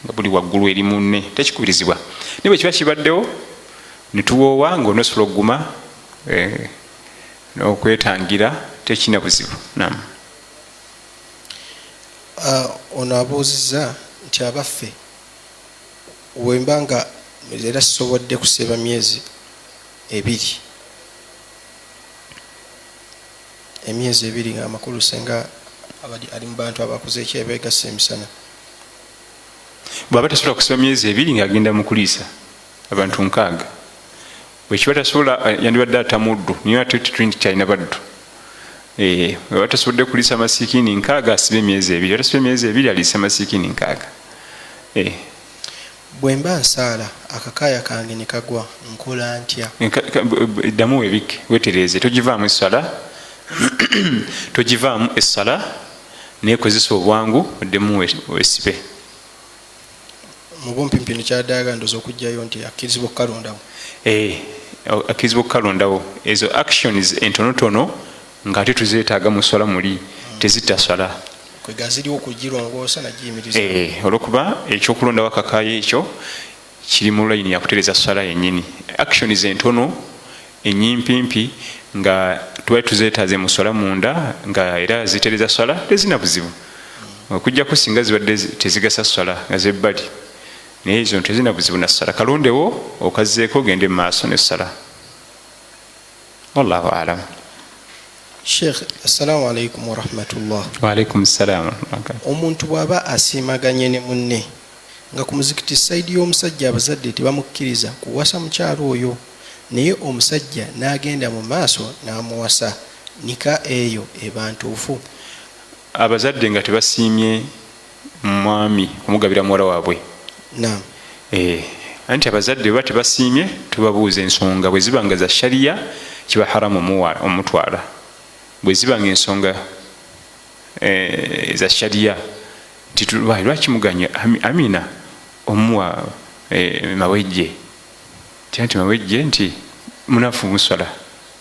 nga buli waggulu eri munne. Tekikubirizibwa, naye bwe kiba kibaddewo netuwoowa, nga onosobola okuguma n'okwetangira, tekirina buzibu. Nam. Ono abuuzizza nti, abaffe, wemba nga era sisobodde kusiiba myezi 2, emyezi 2, nga amakulu senga ali mu bantu abakuze eki abeegassa emisana. Bw'aba tasobola kusiba myezi 2 ng'agenda mu kuliisa abantu 60, bwekiba tasobola, yandibadde atamuddu, naye ate tetuli kyalina baddu. Bw'aba tasobodde kuliisa masiikini 60, asibe emyezi 2. Atasiba emyezi 2, aliise masiikini 60. Bwe mba nsaala, akakaaya kange ne kagwa, nkola ntya? Ddamu webikke, wetereeze. Togivaamu essala, togivaamu essala, naye kozesa obwangu oddemu wesibe. Mu bumpimpino kyadaaga ndoza okugjayo nti akkirizibwa okukalondawo. Akkirizibwa okukalondawo. Ezo actions entonotono ng'ate tuzeetaaga mu swala muli, tezitta swala. Kwega ziriwo okugirongoosa nagiyimiriza. Olwokuba ekyokulondawo akakaayo ekyo kiri mu layini yakutereza swala yennyini. Actions entono enyimpimpi nga tubali tuzeetaaze mu swala munda, nga era zitereza swala, tezina buzibu, okujjako singa zibadde tezigasa swala nga zebbali. Naye ezo tezina buzibu na swala. Kalondewo okazzeeko, ogende mu maaso ne swala. Wallahu alam. Sheikh, assalamu alaikum warahmatullah. Waalaikum ssalam. Omuntu bw'aba asiimaganye ne munne, nga ku muzikiti side y'omusajja abazadde tebamukkiriza kuwasa mukyalo oyo, naye omusajja n'agenda mu maaso n'amuwasa, nika eyo eba ntuufu? Abazadde nga tebasiimye mwami kumugabira muwala waabwe? Naam. Anti abazadde bwe tebasiimye, tubabuuza ensonga. Bwe ziba nga za shariya, kiba haramu omutwala. Bwe ziba nga ensonga za shariya nti lwaki muganya Amina omuwa Mawejje, nti Mawejje nti munafu muswala,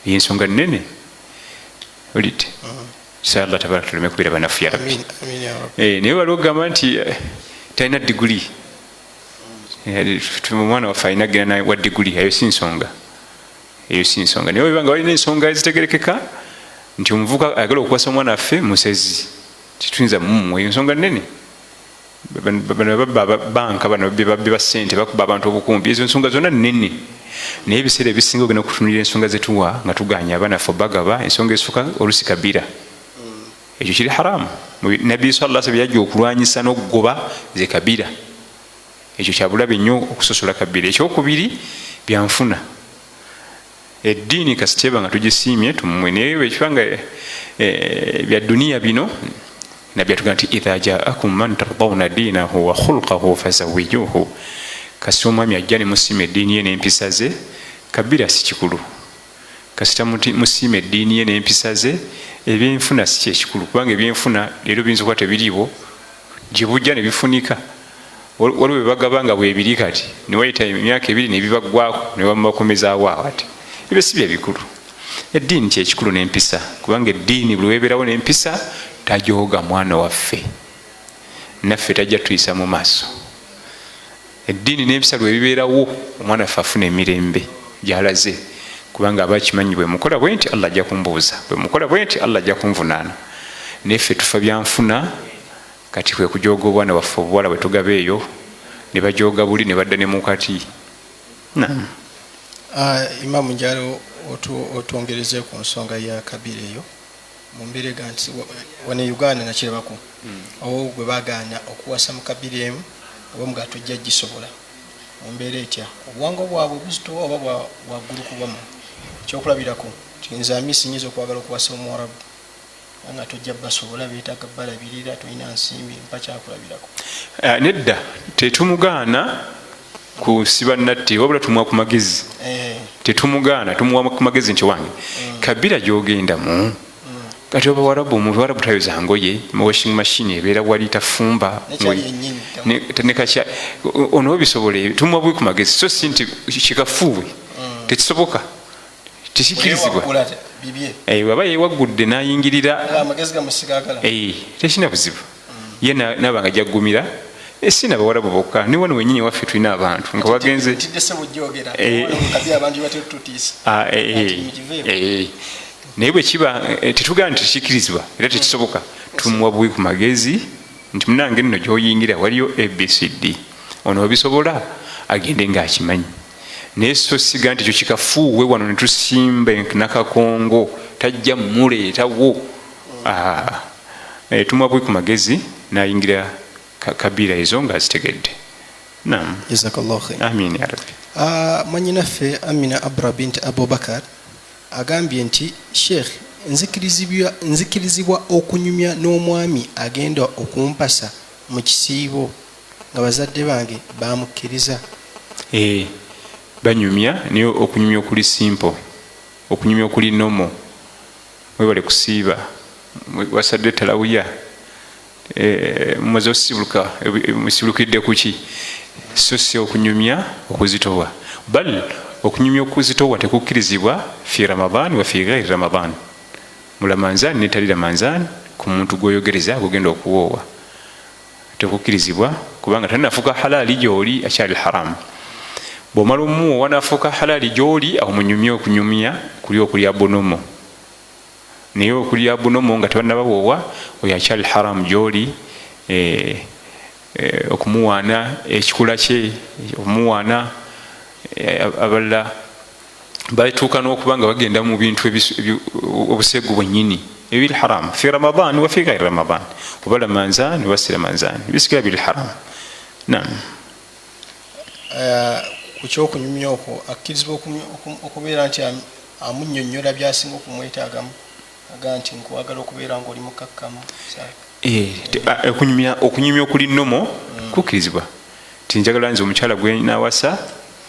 ey'ensonga nnene olite. Sa Allah tabaraka tuleme kubeera banafu ya Rabbi. Naye waliwo okugamba nti talina diguli, omwana waffe alina genda wa diguli, eyo si nsonga, eyo si nsonga. Naye webanga walina ensonga ezitegerekeka nti omuvubuka ayagala okuwasa omwana waffe musezi, tituyinza mumuwa, eyo ensonga nnene. Bano babba banka, bano babbi ba ssente, bakuba abantu obukumbi, ezo ensonga zonna nnene. Naye ebiseera ebisinga ogenda okutunulira ensonga zetuwa nga tuganya abaana ffe bagaba, ensonga esooka olusi kabira, ekyo kiri haramu. Nabbi sallallahu alaihi yajja okulwanyisa n'okugoba ze kabira. Ekyo kyabulabe nnyo okusosola kabira. Ekyokubiri, byanfuna. Eddiini kasiteba nga tugisiimye tumuwe, naye bwekibanga bya duniya bino, nabbi atugamba nti idha jaakum man tardawna dinahu wa khulqahu fazawijuhu. Kasita omwami ajja ne musiima eddiini ye n'empisa ze, kabira si kikulu. Kasita musiima eddiini ye n'empisa ze, ebyenfuna si kyekikulu, kubanga ebyenfuna leero biyinza okuba tebiriiwo, gye bujja ne bifunika. Waliwo bwe bagaba nga bwebiri kati, newayita emyaka 2 nebibaggwako, nebamubakomezaawo awo. Ati ebyo si byebikulu, eddiini kyekikulu n'empisa, kubanga eddiini buli webeerawo n'empisa, tajooga mwana waffe, naffe tajja tuyisa mu maaso. Eddiini n'empisa lwe bibeerawo, omwana waffe afuna emirembe gy'alaze, kubanga aba akimanyi bwe mukola bwe nti Allah ajja kumbuuza, bwe mukola bwe nti Allah ajja kunvunaana. Naye ffe tufa byanfuna. Kati kwe kujooga obwana bwaffe obuwala bwe tugaba eyo, ne bajooga buli ne badda ne mukati. Naam. Imamu, njagala otwongereze ku nsonga ya kabira eyo mu mbeera ega nti wano e Uganda nakirabako owo gwe bagaana okuwasa mu kabira emu, oba muga tojja gisobola mu mbeera etya, obuwangwa bwabwe buzitowa oba bwaggulu kubamu. Ekyokulabirako nti nze Amisi nyinza okwagala okuwasa Omuwarabu nga tojja basobola, beetaaga balabirira, tolina nsimbi, mpa kyakulabirako. Nedda, tetumugaana kusiba natti, wabula tumuwa ku magezi. Tetumugaana, tumuwa ku magezi nti wange kabira gyogendamu kati oba warabu, omuwarabu tayoza ngoye, washing machine ebeera wali, tafumba nekakya ono bisobola. Tumuwa bwi ku magezi, so si nti kikafuuwe, tekisoboka, tekikirizibwa. Waba yewaggudde nayingirira, tekina buzibu, ye naba nga jaggumira. Si nabawarabu bokka, ne wano wenyini waffe tulina abantu nga bagenze. Naye bwe kiba tetugamba nti tekikirizibwa era tekisoboka, tumuwa buwi ku magezi nti munange nno gyoyingira waliyo ABCD, ono obisobola, agende ngaakimanyi. Naye so siga nti ekyo kikafuuwe wano netusimba nakakongo tajja muleetawo. Tumuwa buwi ku magezi nayingira kabira ezo ngaazitegedde. Nam, amin ya rabbi. Mwanyinaffe Amina Abra bint Abubakar agambye nti, Sheikh, nzikirizibwa okunyumya n'omwami agenda okumpasa mu kisiibo nga bazadde bange bamukkiriza? Banyumya, naye okunyumya okuli simple, okunyumya okuli normal. Mwebale kusiiba, wasadde talawuya, mumaze osibuluka, musibulukidde kuki? So si okunyumya okuzitowa. Bal okunyumya okuzitowa tekukkirizibwa fi Ramadan wa fi ghairi Ramadan, mu Ramanzan netali Ramanzan. Ku muntu gwoyogereza gugenda okuwoowa tekukkirizibwa, kubanga tanafuuka halali gyoli, akyali haramu. Bwomala omuwoowa nafuuka halali gyoli, awo munyumye okunyumya kuli okuli abnormal. Naye okuli abnormal nga tebanabawoowa, oyo akyali haramu gyoli. Okumuwaana ekikula kye, okumuwaana abalala batuuka n'okuba nga bagenda mu bintu obuseegu bwennyini, ebiri haram fi Ramadan wa fi ghairi Ramadan, oba Ramanzan oba si Ramanzan, bisigala biri haram. Nam. Ku kyokunyumya okwo, akkirizibwa okubeera nti amunnyonnyola byasinga okumwetaagamu, aga nti nkwagala okubeera nga oli mukakkamu? Okunyumya okuli normal kukkirizibwa, ti njagala nze omukyala gwe nawasa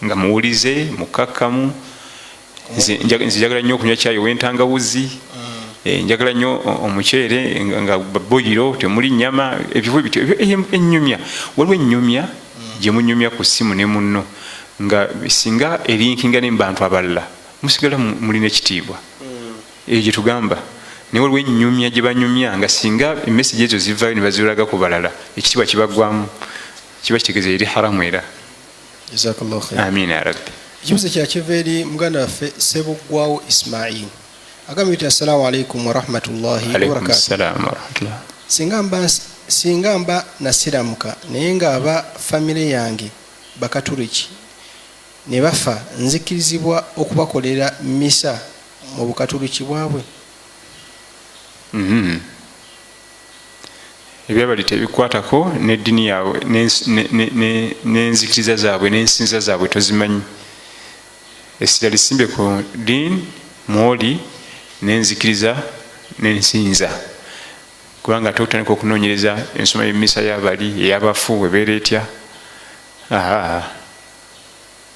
nga muwulize, mukakkamu, nze njagala nnyo okunywa kyayi ow'entangawuzi, njagala nnyo omuceere nga boyiro temuli nyama, ebyo bityo ennyumya. Waliwo ennyumya gye munyumya ku ssimu ne munno nga singa erinkinga ne mubantu abalala musigala mulina ekitiibwa, eyo gye tugamba. Naye waliwo ennyumya gye banyumya nga singa emessage ezo zivaayo ne baziraga ku balala, ekitiibwa kibaggwamu, kiba kitegeeza eri haramu era. Amin ya rabbi. Ekibuzo kyakiva eri muganda waffe Sebuggwawo Ismail, agambye nti, assalamu alaikum warahmatullahi wabarakatuh. Singa mba nasiramuka naye ng'aba famire yange Bakatuliki ne bafa, nzikirizibwa okubakolera misa mu Bukatuliki bwabwe? Ebyabali tebikwatako neddiini yaabwe n'enzikiriza zaabwe n'ensinza zaabwe tozimanyi. Essira lisimbe ku ddiini mwoli n'enzikiriza n'ensinza, kubanga ate otandika okunoonyereza ensoma y'emmisa y'abali ey'abafu ebeera etya,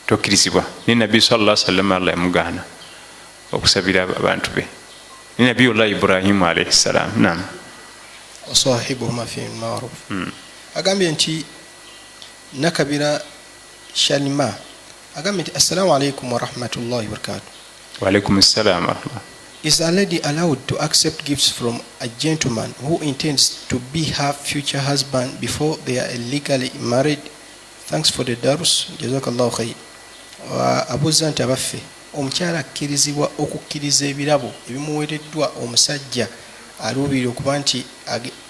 tokkirizibwa. Naye Nabbi salla sallama, Allah yamugaana okusabira abantu be, ne Nabiyullah Ibrahimu alaihi ssalam. Nam. Wasahibuhuma fi maruf. Agambye nti Nakabira Shalima agambye nti, assalamu alaikum warahmatullahi wabarakatu. Waalaikum ssalam warahmatullah. Is a lady allowed to accept gifts from a gentleman who intends to be her future husband before they are legally married? Thanks for the darus, jazakallahu khair. Abuuza nti abaffe, omukyala akkirizibwa okukkiriza ebirabo ebimuweereddwa omusajja aluubirira okuba nti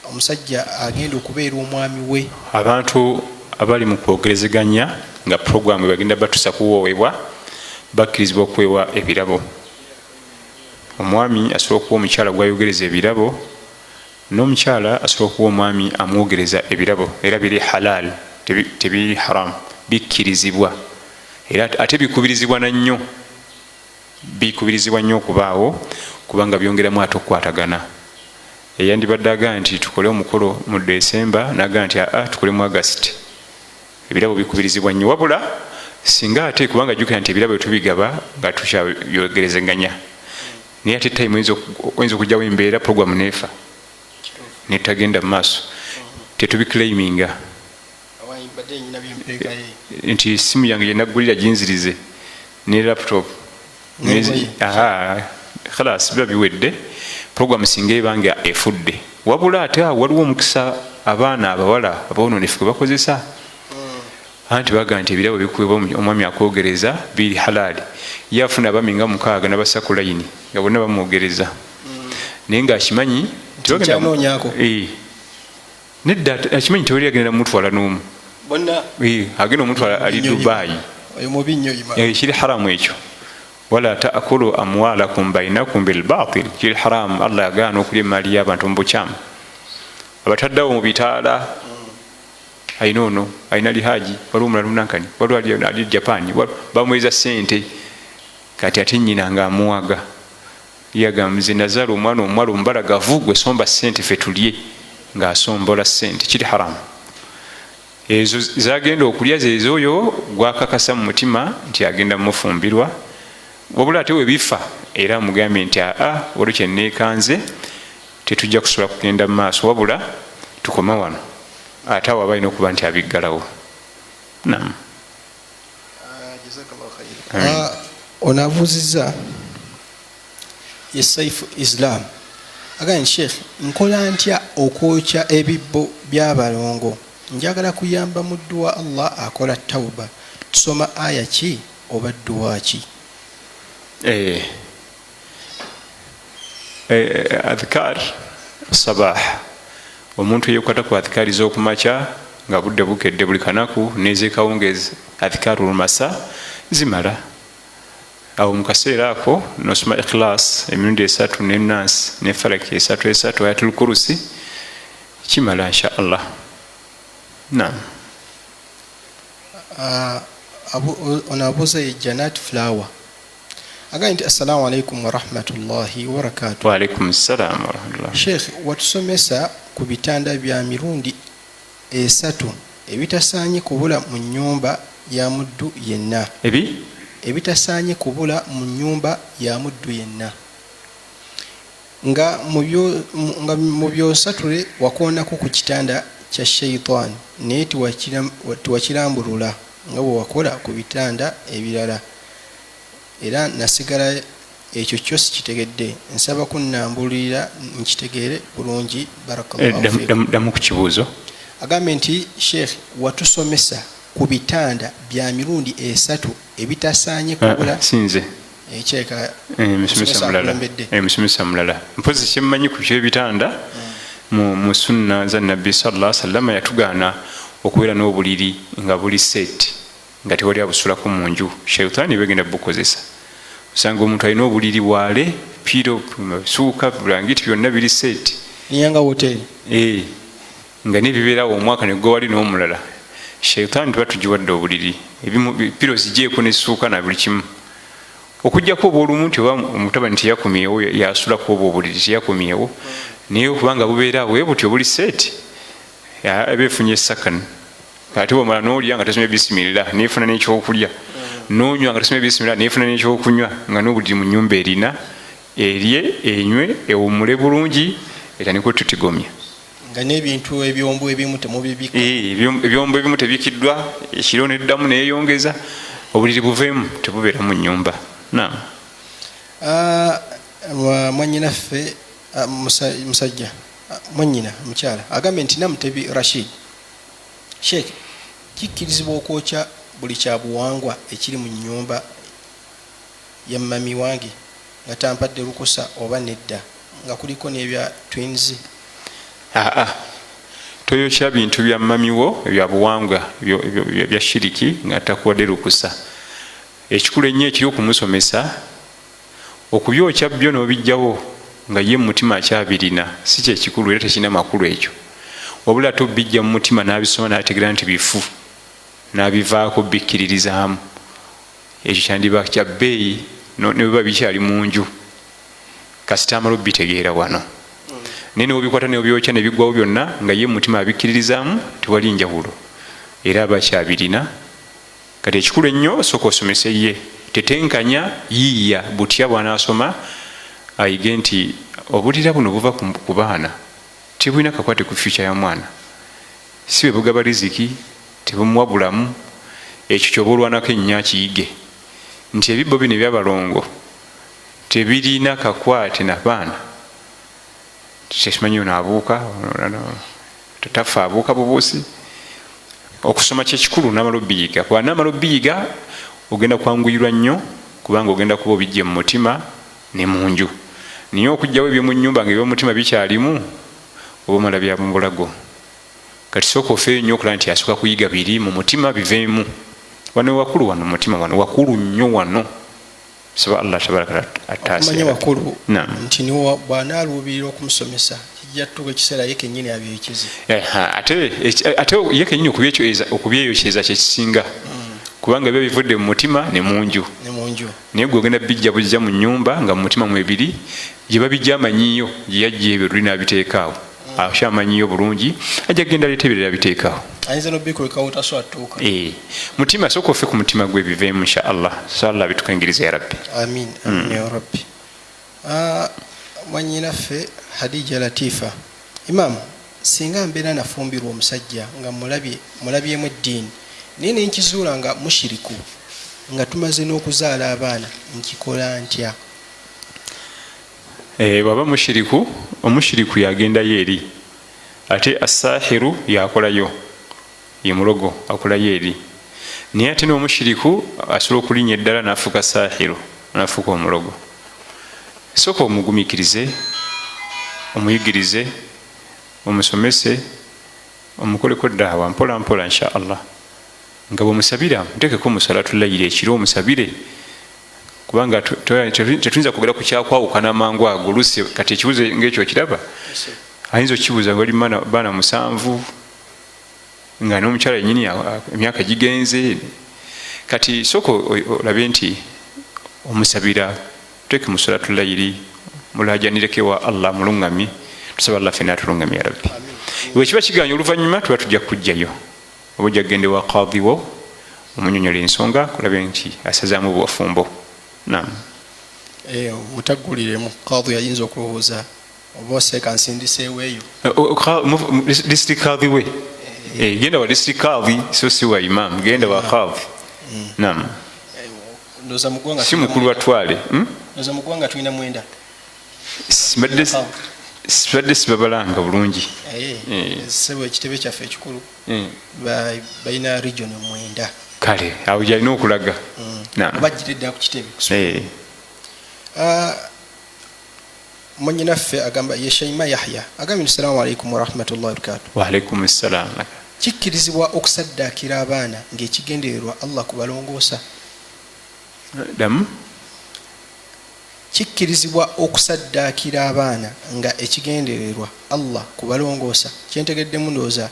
omusajja agenda okubeera omwami we? Abantu abali mu kwogerezeganya nga puroguramu bagenda batusa kuwoowebwa bakkirizibwa okuwewa ebirabo. Omwami asobola okuwa omukyala gwayogereza ebirabo, n'omukyala asobola okuwa omwami amwogereza ebirabo, era biri halal, tebiri haram, bikkirizibwa era ate bikubirizibwa na nnyo, bikubirizibwa nnyo okubaawo kubanga byongeramu ate okukwatagana. Eyandibadde agamba nti tukole omukolo mu Desemba n'agamba nti aa tukole mu August, ebirabo bikubirizibwa nnyo. Wabula singa ate kubanga jjukira nti ebirabo tubigaba nga tukyayogerezeganya, naye ate time oyinza okujjawo embeera program neefa netagenda mu maaso, tetubiclaiminga nti esimu yange yenaggulira ginzirize ne laptop khalas biba biwedde. Program singa ebanga efudde. Wabula ate awo waliwo omukisa abaana abawala aboononefu gwe bakozesa, anti baga nti ebirabo bikuweebwa omwami akwogereza biri halali, ye afuna abaami nga 6 nabassa ku layini nga bonna bamwogereza, naye ng'akimanyi nedda, akimanyi tewali agenda mutwala n'omu, agenda omutwala ali Dubai, kiri haramu ekyo. Wala taakulu amwalakum bainakum bilbatil, kiri haramu. Allah yagaana okulya emaali y'abantu mu bukyamu. Abataddeawo mu bitaala, alina ono, alina lihaji, waliwo omulala munankani, waliwo ali Japan, bamuweza sente, kati ate nnyina nga amuwaga, yagamba nze nazaala omwana omuwala omubalagavu, gwe somba sente ffe tulye, ng'asombola sente, kiri haramu. Ezo zagenda okulya zezo oyo gwakakasa mu mutima nti agenda mufumbirwa. Wabula ate webifa era amugambye nti aa waliwo kyenneekanze, tetujja kusobola kugenda mu maaso, wabula tukoma wano. Ate awo aba alina okuba nti abiggalawo. Naam. Ono abuuzizza ye Saifu Islam, agambye nti Sheikh, nkola ntya okwokya ebibbo by'abalongo? Njagala kuyamba muddu wa Allah akola tawuba. Tusoma aya ki oba dduwa ki? Adhkar sabah, omuntu yekwata ku adhkari z'okumakya nga budde bukedde buli kanaku n'ezekawungezi, adhkarul masa zimala. Awo mu kaseera ako nosoma ikhlas emirundi 3 ne nas ne falaki 3 3 ayatul kursi, kimala insha Allah. Naam. Ono abuuza ye Janat Flower, agambye nti assalamu alaikum warahmatullahi wabarakatuh. Wa alaikum salam warahmatullah. Sheikh, watusomesa ku bitanda bya mirundi 3 ebitasaanye kubula mu nnyumba ya muddu yenna. Ebitasaanye kubula mu nnyumba ya muddu yenna. Nga mu byosatule wakoonako ku kitanda kya shayitaani, naye tiwakirambulula nga bwe wakola ku bitanda ebirala, era nasigala ekyo kyo sikitegedde. Nsaba kunnambulira nkitegeere bulungi. Barakallahu fiikum. Ddamu ku kibuuzo. Agambye nti Sheikh, watusomesa ku bitanda bya mirundi 3 ebitasaanye kubula. Sinze. Ekyeka musomesa mulala. Mpozi kyemmanyi ku ky'ebitanda mu sunna za Nabbi sallallahu alaihi wasallam yatugaana okubeera n'obuliri nga buli set, nga tewali abusulako mu nju, shayitaani begenda bukozesa. Osanga omuntu alina obuliri bwale, piro, suuka, bulangiti byonna biri set, niyanga hotel nga nebibeerawo omwaka ne gwe wali n'omulala. Shayitaani tuba tugiwadde obuliri, ebimu piro zigyeko ne suuka na buli kimu, okuggyako obw'olumu nti oba omutabani teyakomyewo, yasulako obwo obuliri teyakomyewo, naye okubanga bubeera bwe butyo buli set, eba efunye sakani. Ate bw'omala n'olya nga tosomye bisimillah, neefuna n'ekyokulya, n'onywa nga tosomye bisimillah, neefuna n'ekyokunywa, nga n'obuliri mu nnyumba erina erye, enywe, ewummule bulungi, etandike otutigomya. Nga n'ebintu ebyombo ebimu temubibika. Ebyombo ebimu tebikiddwa, ekiro neddamu neeyongeza, obuliri buveemu tebubeera mu nnyumba. Naam. Mwannyinaffe, musajja, mwannyina mukyala agambye nti Namutebi Rashid, Sheikh, Kikkirizibwa okwokya buli kya buwangwa ekiri mu nnyumba ya mummy wange nga tampadde lukusa oba nedda nga kuliko n'ebya twins? Aa, toyokya bintu bya mummy wo ebya buwangwa bya shiriki nga takuwadde lukusa. Ekikulu ennyo ekiri okumusomesa, okubyokya byo n'obijjawo nga ye mu mutima akyabirina si kyekikulu era tekirina makulu ekyo, wabula ate obijja mu mutima n'abisoma n'ategeera nti bifu n'abivaako bikkiririzaamu, ekyo kyandiba kya bbeeyi ne bwe biba bikyali mu nju, kasita amala obitegeera wano. Naye n'obikwata n'obyokya ne biggwawo byonna nga ye mu mutima abikkiririzaamu, tewali njawulo, era aba akyabirina. Kati ekikulu ennyo, sooka osomese ye, tetenkanya, yiiya butya bw'anaasoma ayige nti obulira buno buva ku baana, tebulina kakwate ku future ya mwana, si bwe bugaba riziki, tebumuwa bulamu. Ekyo kyoba olwanako ennyo akiyige nti ebibbo bino ebyabalongo tebirina kakwate na baana. Tekimanyi ono abuuka tafa, abuuka bubuusi. Okusoma kyekikulu, namala obiyiga, kuba namala obiyiga ogenda kwanguyirwa nnyo, kubanga ogenda kuba obijje mu mutima ne mu nju. Naye okugjawo ebyomu nnyumba nga ebyomutima bikyalimu, oba omala bya mu bulago. Kati sooka ofeeyo nnyo okulaba nti asooka kuyiga biri mu mutima biveemu. Wano wakulu, wano mutima wano wakulu nnyo wano. Saba Allah tabaraka ataasa. Okumanya wakulu nti niwo bw'anaaluubirira okumusomesa kijja tutuuka ekiseera ye kennyini abyekize. Ate ye kennyini okubyeyokyeza kyekisinga, kubanga biba bivudde mu mutima ne mu nju. Naye gwe ogenda bijja bujja mu nnyumba nga mu mutima mwebiri, gye babijja amanyiyo gye yajja ebyo luli n'abiteekaawo, akyamanyiyo bulungi, ajja kugenda aleeta ebirala biteekaawo. Ayinza n'obikulekawo tasobola tutuuka. Mutima, sooka ofe ku mutima gwe biveemu insha Allah. So Allah bitukangiriza ya Rabbi. Amin, amin ya Rabbi. Mwannyinaffe Hadija Latifa, imam, singa mbeera nafumbirwa omusajja nga mulabyemu eddiini, naye nenkizuula nga mushiriku nga tumaze n'okuzaala abaana, nkikola ntya? Bw'aba mushiriku, omushiriku yagendayo eri, ate asahiru yakolayo, ye mulogo akolayo eri. Naye ate n'omushiriku asobola okulinnya eddala n'afuuka sahiru, n'afuuka omulogo. Sooka omugumiikirize, omuyigirize, omusomese, omukoleko daawa mpola mpola insha Allah. Nga bwemusabira, muteekeko mu salatu layiri ekiro omusabire, kubanga tetuyinza kwogera ku kyakwawukana mangu ago. Oluusi kati ekibuuzo ng'ekyo okiraba, ayinza okukibuuza nga oli baana 7, nga n'omukyala yennyini emyaka gigenze. Kati sooka olabe nti omusabira, tuteeke mu salatu layiri, mulajanireko ewa Allah muluŋŋamye. Tusaba Allah ffenna atuluŋŋamye ya Rabbi. Bwe kiba kiganye oluvannyuma tuba tujja kukujjayo, oba ojja kugenda ewa kaadhi wo omunyonyola ensonga, kulabe nti asazaamu bwafumbo. Naam. Mutagguliremu, kaadhi ayinza okulowooza oba oseeka nsindiseewo eyo. District kaadhi we, genda wa district kaadhi, so si wa imam, genda wa kaadhi. Naam. Si mukulu wa twale. Ndowooza mu ggwanga tulina 9. Sibadde sibabalanga bulungi. Ssebo, ekitebe kyaffe ekikulu balina region 9. Kale awo gyalina okulaga. Oba gira eddala ku kitebe. Mwannyinaffe agamba ye Shaima Yahya, agambye nti assalamu alaikum warahmatullahi wabarakatuh. Waalaikum ssalam. Kikkirizibwa okusaddaakira abaana ng'ekigendererwa Allah kubalongoosa? Ddamu. Kikkirizibwa okusaddaakira abaana nga ekigendererwa Allah kubalongoosa? Kyentegeddemu ndowooza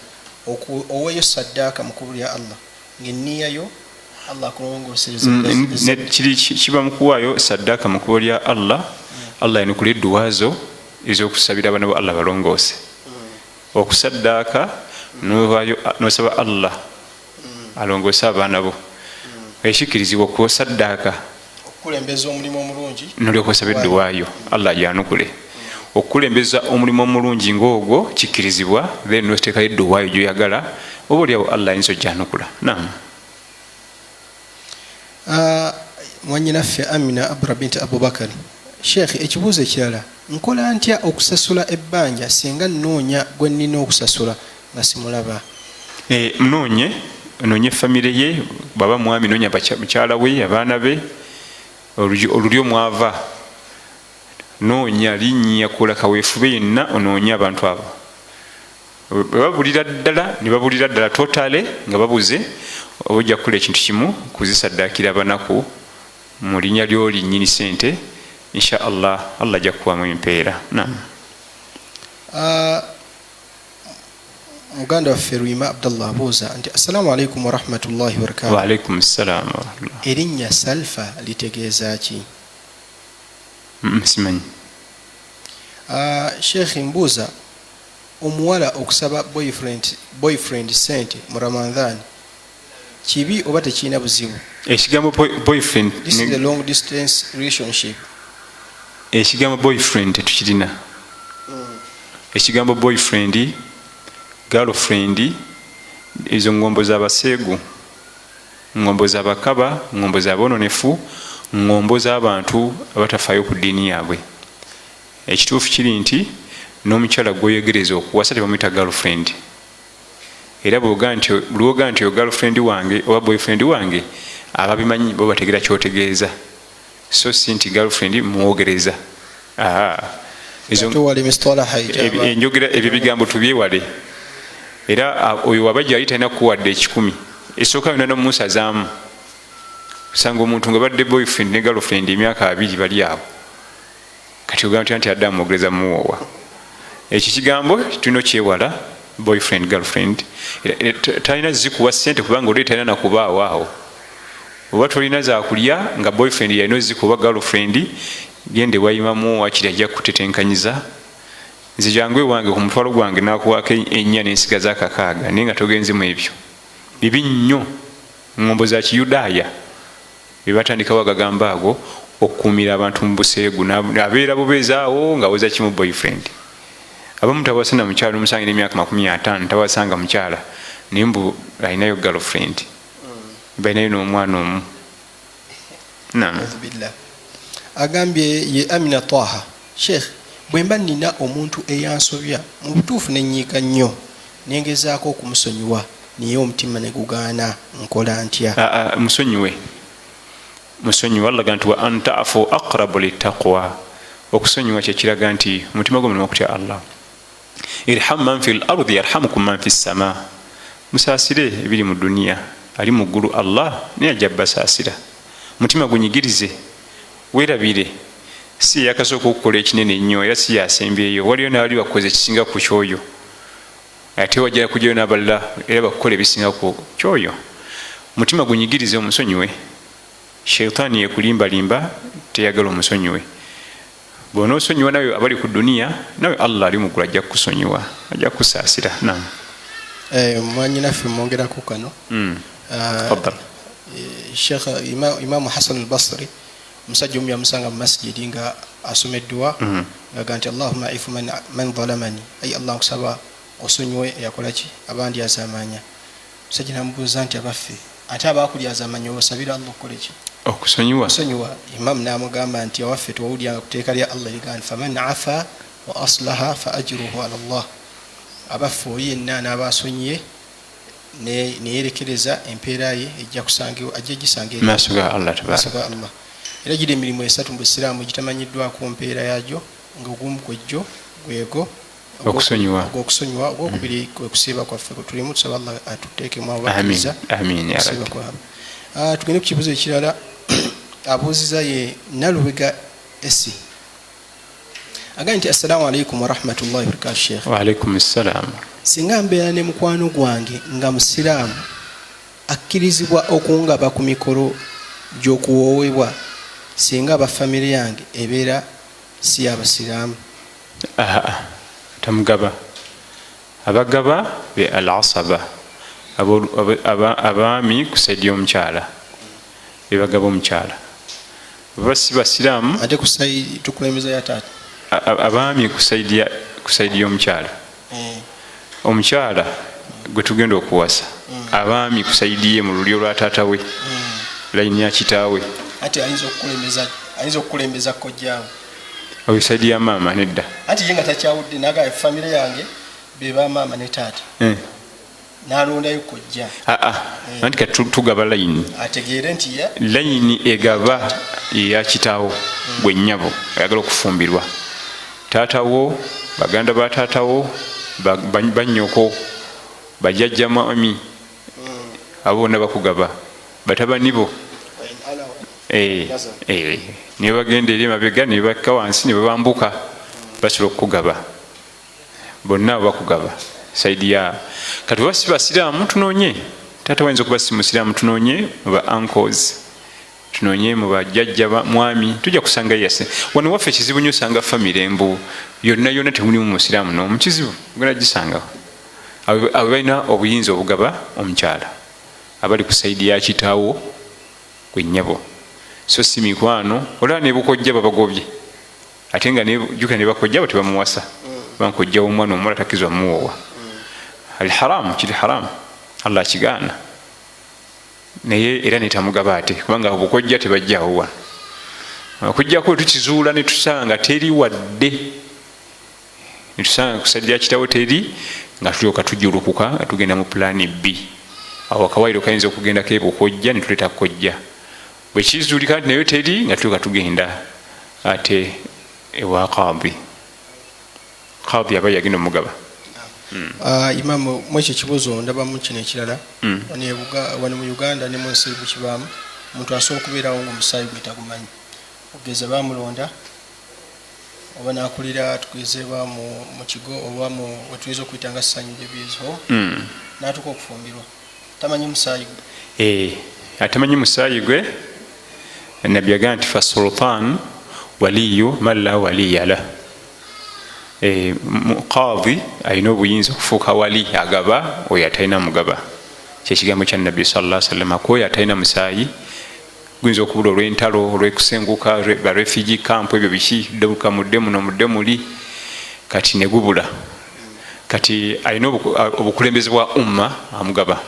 oweeyo saddaaka mu kkubo lya Allah ng'enniya yo Allah akulongoosereza. Kiri kiba mu kuwaayo saddaaka mu kkubo lya Allah, Allah yanukula edduwa zo ez'okusabira abaana bo Allah balongoose. Okusaddaaka n'osaba Allah alongoose abaana bo, ekikkirizibwa okusaddaaka okukulembeza omulimu omulungi nolyoka osaba edduwaayo Allah ajanukule. Okukulembeza omulimu omulungi ng'ogwo kikkirizibwa, then noteekayo edduwaayo gyoyagala, oba oliawo Allah ayinza ojjanukula. Naam. Mwannyinaffe Amina Abra binti Abubakari, sheekh, ekibuuzo ekirala, nkola ntya okusasula ebbanja singa nnoonya gwe nnina okusasula nga simulaba? Munoonye. Ononye famire ye, bwaba mwami nonya mukyala we, abaana be, olulyo mwava, noonya linnya, kola kaweefube yenna onoonye abantu abo. Bwe babulira ddala ne babulira ddala totale nga babuze, oba ojja kukola ekintu kimu, kuzisaddaakira abanaku mu linnya ly'oli nnyini sente, insha Allah Allah ajja kukuwamu empeera. Naam. Muganda waffe Luyima Abdallah abuuza nti assalamu alaikum warahmatullahi wabarakatuh. Wa alaikum ssalam warahmatullah. Erinnya Salfa litegeeza ki? Simanyi. Sheikh, mbuuza, omuwala okusaba boyfriend sente mu Ramadhan kibi oba tekirina buzibu? Ekigambo boyfriend, This is a long distance relationship. Ekigambo boyfriend tetukirina. Ekigambo boyfriend, girlfriend, ezo ngombo z'abaseegu, ngombo z'abakaba, ngombo z'abononefu, ngombo z'abantu abatafaayo ku ddiini yaabwe. Ekituufu kiri nti n'omukyala gwoyegereza okuwasa tebamuyita girlfriend. Era bw'ogaa nti girlfriend wange oba boyfriend wange, ababimanyi bo bategeera kyotegeeza, so si nti girlfriend mwogereza. Enjogera, ebyo bigambo tubyewale. Era oyo waba gyali talina kuwadde 100 esooka yonna nomusazaamu. Osanga omuntu nga badde boyfriend ne girlfriend emyaka 20 bali awo, kati ogamba nti adde amwogereza muwoowa. Ekyo kigambo tulina okyewala, boyfriend, girlfriend. Talina zikuwa sente kubanga oli talina nakubaawo awo, oba tolina zakulya nga boyfriend yalina ozikuwa, girlfriend. Gende wayimamu, wakiri ajja kutetenkanyiza. Nze jangu ewange ku mutwalo gwange nakuwaako 4 nensigaza 6, naye nga togenze mu ebyo bibi nnyo. Ngombo za kiyudaaya bebatandikawo agagamba ago okukuumira abantu mu buseegu, abeera bubeezaawo nga aweza kimu boyfriend. Abamu tawasa na mukyala, nomusanga n'emyaka 50 tawasanga mukyala, naye mbu alinayo girlfriend, balinayo n'omwana omu. Naam. Agambye ye Amina Taha, Sheikh, bwe mba nina omuntu eyansobya mu butuufu nenyiiga nnyo, nengezaako okumusonyiwa naye omutima ne gugaana, nkola ntya? Musonyiwe, musonyiwe. Allah ga nti wa an tafu aqrabu littaqwa. Okusonyiwa kyekiraga nti omutima gwo mulimu okutya Allah. Irhamu man fi l ardi yarhamukum man fi ssama. Musaasire ebiri mu duniya, ali mu ggulu Allah naye ajja basaasira. Mutima gunyigirize, weerabire, si yakasooka okukola ekinene ennyo era si yasembyeyo. Waliyo naali bakoze ekisinga ku kyoyo, ate wajja kujjayo n'abalala era bakukola ebisinga ku kyoyo. Mutima gunyigirize, omusonyiwe. Sheitaani yekulimbalimba, teyagala omusonyiwe. Bw'onoosonyiwa nawe abali ku duniya, nawe Allah ali muggulu ajja kukusonyiwa, ajja kukusaasira. Naam. Mwanyinaffe mwongerako kano. Tafaddal. Sheikh, Imamu Hasan al-Basri, omusajja omu yamusanga mu masjidi nga asoma edduwa, ngaga nti allahumma ifu man dhalamani, ayi Allah, nkusaba osonyiwe eyakola ki, abandi azamanya. Omusajja namubuuza nti abaffe, ate abakulya azamanya osabira Allah okukola ki? Okusonyiwa. Okusonyiwa. Imamu namugamba nti awaffe, tewawulyanga ku teeka lya Allah erigaa nti faman afa wa aslaha fa ajruhu ala Allah? Abaffe, oyo yenna anaaba asonyiye neyerekereza, empeera ye ejja kusangibwa, ajja gisanga eri maaso ga Allah. Maaso tabaraka ga Allah. Era giri emirimu esatu mu busiraamu egitamanyiddwako mpeera yagyo, nga ogumu kwejjo gwego Okusonyiwa. Ogwokusonyiwa. Ogwokubiri kwe kusiiba kwaffe kwe tulimu, tusaba Allah atuteekemu amin abakkiriza amin ya okusiiba rabbi. Kwabwe. Tugende ku kibuzo ekirala. Abuuziza ye Nalubega Esi, agambye nti assalamu alaikum warahmatullahi wabarakatu sheikh. Wa alaikum ssalam. Singa mbeera ne mukwano gwange nga musiraamu, akkirizibwa okungaba ku mikolo gy'okuwoowebwa singa aba famire yange ebeera si y'abasiraamu? Aa, tamugaba. Abagaba be al asaba, abaami ku side y'omukyala bebagaba omukyala, baba si basiraamu. Ate ku side tukulembeza ya taata. Abaami ku side y'omukyala. Omukyala gwe tugenda okuwasa, abaami ku side ye mu lulyo lwa taata we, layini ya kitaawe. Ate ayinza okukulembeza kojjaawe. Oyo side ya maama nedda. Anti ye nga takyawudde, naga famire yange be bamaama ne taata. Nalondayo kojja. Aa, anti kati tugaba layini. Ategeere nti ye Layini egaba eya kitaawo gwe nnyabo ayagala okufumbirwa, taatawo, baganda ba taatawo, bannyoko, bajjajja mwami, abo bonna bakugaba, batabani bo. Ne bagenda eri emabega ne bakka wansi ne babambuka, basobola okukugaba bonna, abo bakugaba side ya. Kati oba si basiraamu, tunoonye taata wayinza okuba si musiraamu, tunoonye mu ba uncles, tunoonye mu bajjajja mwami, tujja kusanga yase. Wano waffe kizibu nnyo, osanga famire mbu yonna yonna temulimu musiraamu n'omu, kizibu ogenda gisangawo. Abo balina obuyinza obugaba omukyala, abali ku side ya kitaawo gwe nnyabo, so si mikwano. Olaba ne bukojja babagobye, ate nga jjukira ne bakojja bo tebamuwasa, bankojja w'omwana omuwala takkizwa muwoowa. Alharamu, kiri haramu, Allah akigaana, naye era netamugaba ate kubanga obukojja tebajjawo wano, okujjako tukizuula netusanga nga teri wadde, netusanga ku side ya kitawo teri, nga tulyoka tujulukuka nga tugenda mu plan B. Awo akawairo kayinza okugendako ebukojja netuleeta kojja, bwekizuulika nti nayo teri, nga tulyoka tugenda ate ewa qadi. Qadi aba yagenda omugaba. Imamu, mu ekyo ekibuuzo ndabamu kino ekirala. Wano mu Uganda ne mu nsi bukibaamu, omuntu asobola okubeerawo nga omusaayi gwe tagumanyi, okugeza bamulonda oba nakulira, tugezebwa mu kigo oba wetuyinza okuyita nga Sanyu Babies Home, natuuka okufumbirwa tamanyi musaayi gwe. Atamanyi musaayi gwe, nabbi yagamba nti fasultan waliyu man la waliya lah. Qadi alina obuyinza okufuuka wali agaba oyo atalina mugaba, kyekigambo kya nabbi salla sallama. Ku oyo atalina musaayi, guyinza okubula olw'entalo, olw'ekusenguka, ba refugee camp, ebyo biki, dduka mudde muno, mudde muli, kati ne gubula. Kati alina obukulembeze bwa umma amugaba.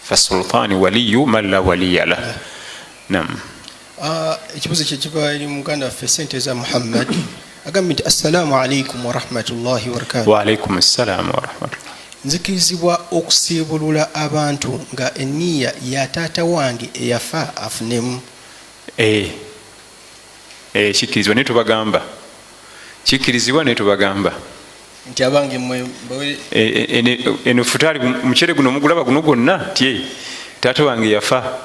Fasultani waliyu man la waliya lah. Nam. Ekibuuzo kye kiva eri muganda waffe sente za Muhammad, agambye nti assalaamu alaikum warahmatullahi wabarakatu. Waalaikum ssalaamu warahmatullah. Nzikirizibwa okusiibulula abantu nga eniya ya taata wange eyafa afunemu? Kikkirizibwa naye tubagamba, kikkirizibwa naye tubagamba nti abange mmwe Eno futaali, mucere guno mugulaba guno gwonna, tye taata wange yafa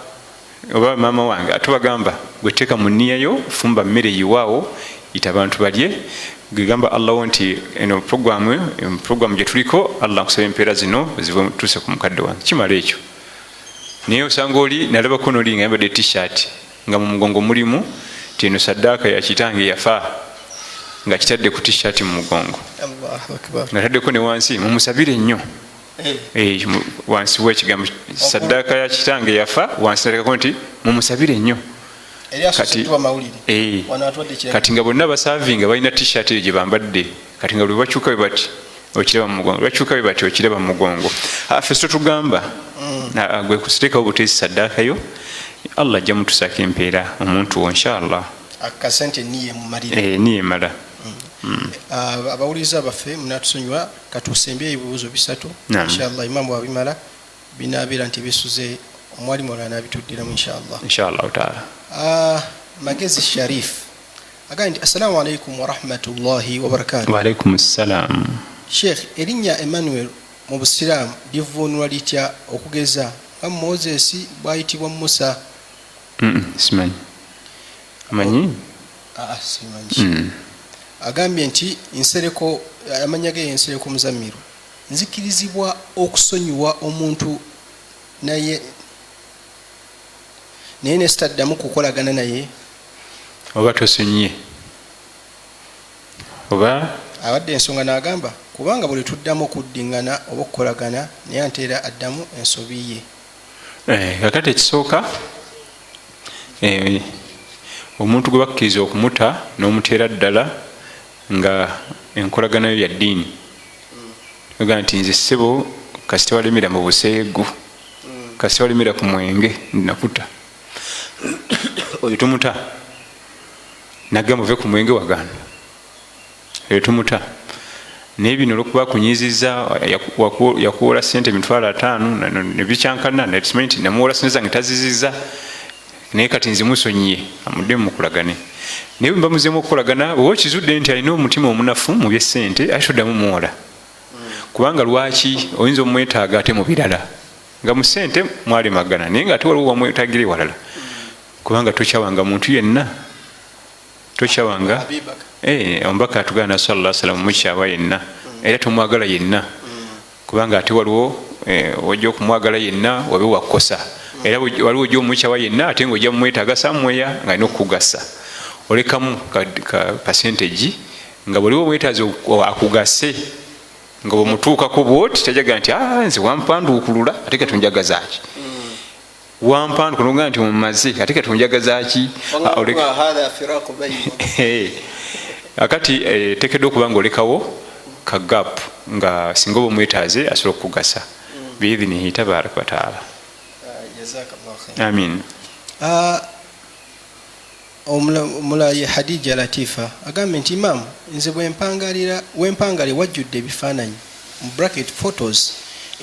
oba maama wange. Atubagamba gwe teeka mu nniya yo, fumba mmere, yiwaawo, yita abantu balye, gegamba Allawo nti eno programu gye tuliko, Allah nkusaba empeera zino zituuse ku mukadde wange, kimala ekyo. Naye osanga oli nalabako noli nga yambadde T-shirt nga mu mugongo mulimu ti eno saddaaka ya kitange yafa, nga kitadde ku T-shirt mu mugongo. Allahu akbar. Nga taddeko ne wansi, mumusabire nnyo. Wansi w'ekigambo saddaaka ya kitange yafa, wansi natekako nti mumusabire nnyo. Eri asoose tuwa mawulire. Wano atwadde ekiragiro. Kati nga bonna basaavinga balina T-shirt eyo gye bambadde, kati nga buli bakyuka bwe bati okiraba mu mugongo, bakyuka bwe bati okiraba mu mugongo. Ffe so tugamba, gwe kusiteekawo buteesi saddaaka yo, Allah ajja mutusaako empeera omuntu wo, inshallah. Akasente niye mumalire. Niye mala. Abawuliriza baffe munatusonyiwa, katusembye ebibuuzo bisatu. Inshallah imamu wabimala binabeera nti bisuze omwalimu olala nabituddiramu inshallah. Inshallah taala. Magezi Sharif agambye nti assalamu alaikum warahmatullahi wabarakatu. Waalaikum ssalam. Sheikh, erinnya Emmanuel mu busiraamu livuunulwa litya, okugeza nga Moses bw'ayitibwa Musa? Simanyi, amanyi? Simanyi. Agambye nti Nsereko, amannya ge Nsereko Muzamiru, nzikirizibwa okusonyiwa omuntu naye nesitaddamu kukolagana naye? Oba tosonyiye oba? Abadde ensonga n'agamba kubanga buli tuddamu okuddiŋŋana oba okukolagana naye ate era addamu ensobi ye. Kakati ekisooka, omuntu gwe bakkiriza okumuta n'omuteera ddala nga enkolagana yo ya ddiini, ogaa nti nze ssebo kasita walemera mu buseegu, kasita walemera ku mwenge, nakuta. Oyo tumuta, nagamba ove ku mwenge, wagaana, oyo tumuta. Naye bino olwokuba kunyiziza, yakuwola sente 500,000 nebikyankana, nesimanyi nti namuwola sente zange taziziza, naye kati nze musonyiye, amudde mukulagane. Naye bwe muzeemu okukolagana, bwe okizudde nti alina omutima omunafu mu byessente, ate toddamu muwola, kubanga lwaki oyinza omwetaaga ate mu birala, nga mu ssente mwalemagana, naye nga ate waliwo wamwetaagira ewalala. Kubanga tokyawanga muntu yenna, tokyawanga omubaka atugana sallallahu alaihi wasallam mukyawa yenna, era tomwagala yenna, kubanga ate waliwo ojja okumwagala yenna wabe wakosa, era waliwo ojja omukyawa yenna ate ng'ojja mumwetaaga somewhere nga alina okukugasa. Olekamu ka percentage nga bwoliwo omwetaazi akugase, nga bwemutuukako bwoti tajaga nti nze wampanduukulula ate kati onjagazaaki, wampandukulula nga nti omumaze ate kati onjagazaaki. Akati tekedde okuba nga olekawo ka gap nga singa oba omwetaaze asobola okukugasa biidhinihi tabaraka wataala. Amin. Omulayi Hadija Latifa agambye nti imaamu, nze wempangalira wajjudde ebifaananyi mu bracket photos,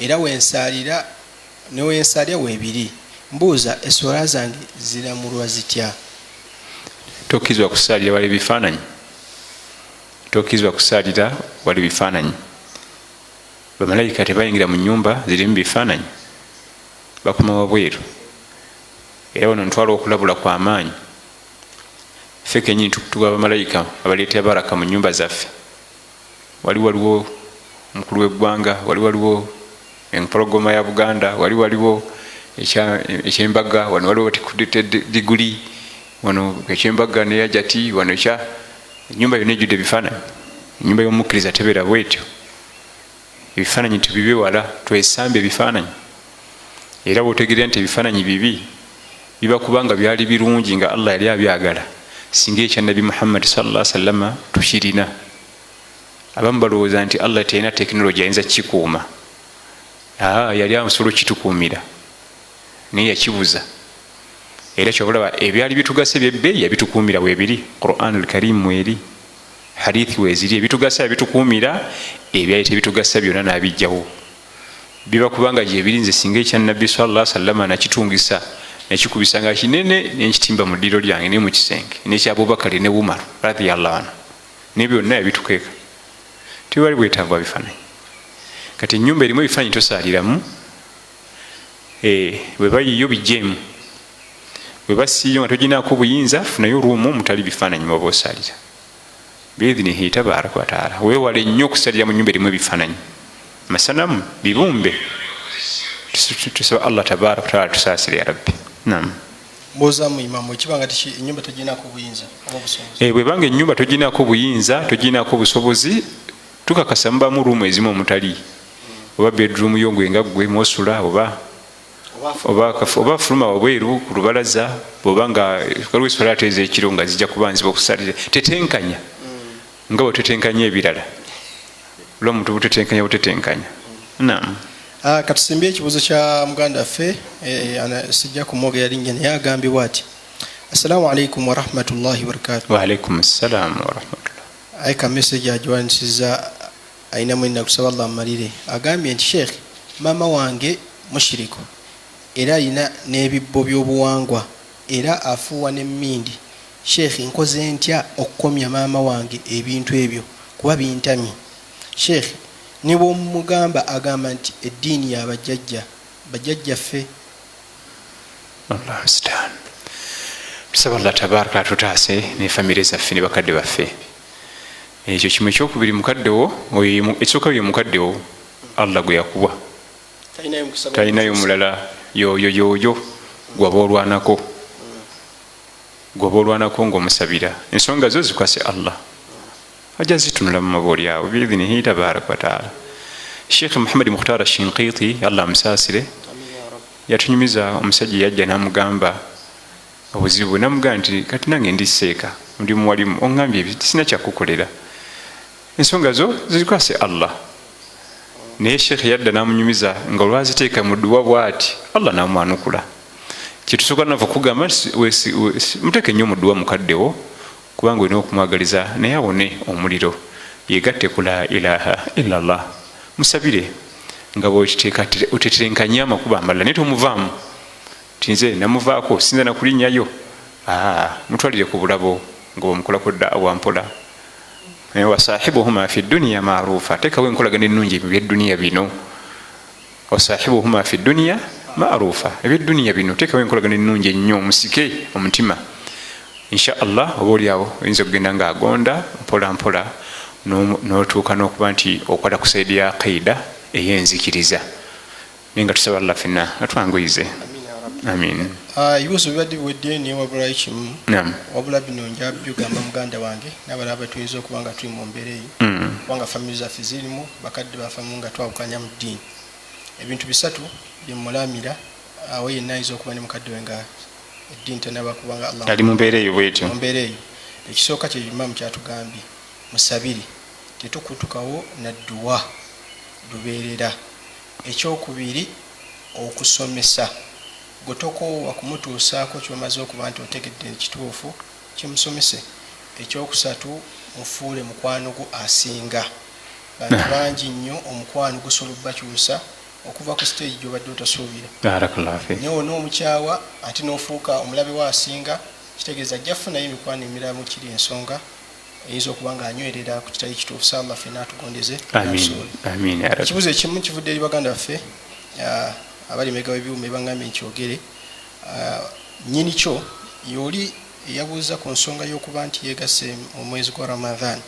era wensaalira newensaalira weebiri, mbuuza eswala zange ziramulwa zitya? Tokkirizibwa kusaalira wali ebifaananyi, tokkirizibwa kusaalira wali bifaananyi. Bamalayika tebayingira mu nyumba zirimu bifaananyi, bakoma wabweru. Era wano ntwala okulabula kwa maanyi, ffe kenyini tukutuga bamalayika abaleetera baraka mu nyumba zaffe. Wali waliwo omukulu w'eggwanga, wali waliwo empologoma ya Buganda, wali waliwo ekyembaga, wano waliwo diguli, wano ekyembaga neyajati, wano ekya ennyumba yonna ejjudde ebifaananyi. Ennyumba y'omukkiriza tebeera bwetyo. Ebifaananyi tubibe wala, twesambe ebifaananyi. Era bw'otegeera nti ebifaananyi bibi, biba kubanga byali birungi nga Allah yali abyagala, singa ekya Nabbi Muhammad sallallahu alaihi wasallam tukirina. Abamu balowooza nti Allah terina tekinologi ayinza kukikuuma. Yali asobola okukitukuumira, naye yakibuza. Era kyobulaba ebyali bitugasa ebyebbeeyi yabitukuumira weebiri, Quran al-Karim mweri, hadithi weeziri, ebitugasa yabitukuumira, ebyali tebitugasa byonna n'abijjawo. Biba kubanga gyebiri. Nze singa ekya Nabbi sallallahu alaihi wasallam nakitungisa, nakikubisa nga kinene, nenkitimba mu ddiro lyange ne mu kisenge, nekya Abubakari ne Umar radhiyallahu anhu, ne byonna yabitukeeka. Tewali bwetaavu bwa bifaananyi. Kati ennyumba erimu ebifaananyi tosaaliramu, bwe bayiyo bijjeemu, bwe basiiyo nga toginaako buyinza, funayo ruumu mutali bifaananyi mwaba osaalira biidhinihi tabaraka wataala. Weewale nnyo okusalira mu nyumba erimu ebifaananyi, masanamu, bibumbe. Tusaba Allah tabaraka wataala tusaasire ya Rabbi. Naam. Mbuuzamu imamu, ekiba nga ennyumba toginaako buyinza oba obusobozi? Bwebanga ennyumba toginaako buyinza, toginaako busobozi, tukakasa mubamu ruumu ezimu omutali, oba bedroom yo gwe nga ggwe mwosula, oba oba fuluma wabweru ku lubalaza, bwoba nga waliwo eswala ate ez'ekiro nga zijja kuba nzibu okusalira, tetenkanya nga bwe tetenkanya ebirala, olwomuntu butetenkanya butetenkanya. Naam. Katusimbye ekibuuzo kya muganda waffe, sijja kumwogera linnya, naye agambibwa ati assalamu alaikum warahmatullahi wabarakatuh. Wa alaikum ssalam warahmatullah. Aye ka message agiwanisiza ayinamu ennaku, tusaba Allah amumalire. Agambye nti sheikh, maama wange mushiriku, era alina n'ebibbo by'obuwangwa, era afuuwa n'emmindi. Sheikh, nkoze ntya okukomya maama wange ebintu ebyo, kuba bintamye? Sheikh, ne bw'omugamba agamba nti eddiini ya bajjajja bajjajjaffe. Allah mustaan. Tusaba Allah tabaraka atutaase ne famire zaffe ne bakadde baffe. Ekyo kimu. Ekyokubiri, mukaddewo ekisooka ye mukaddewo Allah gwe yakuwa, talinayo mulala, yoyo yoyo gwaba olwanako, gwaba olwanako ng'omusabira ensonga zo zikwase Allah, ajja zitunula mu mabooli awo biidhinihi tabaraka wataala. Sheikh Muhammad Mukhtar Shinqiti, Allah amusaasire, yatunyumiza omusajja yajja n'amugamba obuzibu, namugamba nti kati nange ndi seeka, ndi muwalimu, oŋŋambye ebi sina kyakukolera, ensonga zo zikwase Allah. Naye sheekh yadda n'amunyumiza nga olwaziteeka mu dduwa bwati, Allah n'amwanukula. Kyetusooka naffe okugamba nti muteeke nnyo mu dduwa mukaddewo, kubanga olina okumwagaliza naye awone omuliro. Yegatte ku la ilaha illallah, musabire nga bwotetenkanye amakubo amalala, naye tomuvaamu ti nze namuvaako sinza nakulinnyayo. Mutwalire ku bulabo nga bwemukolako daawa mpola. Wasahibuhuma fi duniya marufa, teekawo enkolagana ennungi mu byedduniya bino. Wasahibuhuma fi duniya marufa, ebyedduniya bino teekawo enkolagana ennungi ennyo, musike omutima insha Allah. Oba oliawo oyinza okugenda ng'agonda mpola mpola n'otuuka n'okuba nti okwata ku saidi ya aqida ey'enzikiriza, naye nga tusaba Allah fenna atwanguyize. Amin. Ebibuuzo bibadde biwedde, naye wabulayo kimu. Wabula bino nja byugamba muganda wange n'abalala batuyinza okuba nga tuli mu mbeera eyo, kubanga famire zaffe zirimu bakadde bafamu nga twawukanya mu ddiini. Ebintu bisatu byemulamira awo yenna ayinza okuba ne mukadde we nga eddiini tanaba kubanga Allah ali mu mbeera eyo bwetyo. Mu mbeera eyo, ekisooka kye imamu kyatugambye, musabire, tetukutukawo na dduwa lubeerera. Ekyokubiri, okusomesa. Gwe tokoowa kumutuusaako kyomaze okuba nti otegedde ekituufu, kimusomese. Ekyokusatu, mufuule mukwano gwo asinga. Bantu bangi nnyo omukwano gusobola okubakyusa okuva ku stage gyobadde otasuubira. Barakallahu fiik. Naye onoomukyaawa ate n'ofuuka omulabe we asinga, kitegeeza ajja kufunayo emikwano emirala mu kiri ensonga eyinza okuba nga anywerera ku kitali kituufu. Sa Allah ffenna atugondeze. Amin. Amin ya Rabbi. Ekibuuzo ekimu kivudde eri baganda baffe abali emabega w'ebyuma, ebangambye nkyogere. Nnyini kyo y'oli eyabuuza ku nsonga y'okuba nti yeegasse mu mwezi gwa Ramadhan.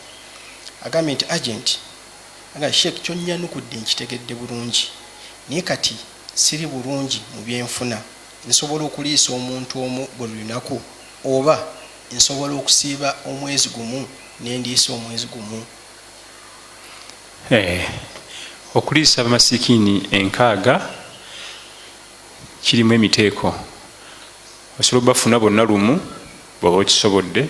Agambye nti agent aga Sheikh, kyonnyanukudde nkitegedde bulungi, naye kati siri bulungi mu byenfuna. Nsobola okuliisa omuntu omu buli lunaku, oba nsobola okusiiba omwezi gumu nendiisa omwezi gumu? Okuliisa abamasikiini 60 kirimu emiteeko. Osobola obafuna bonna lumu bw'oba okisobodde,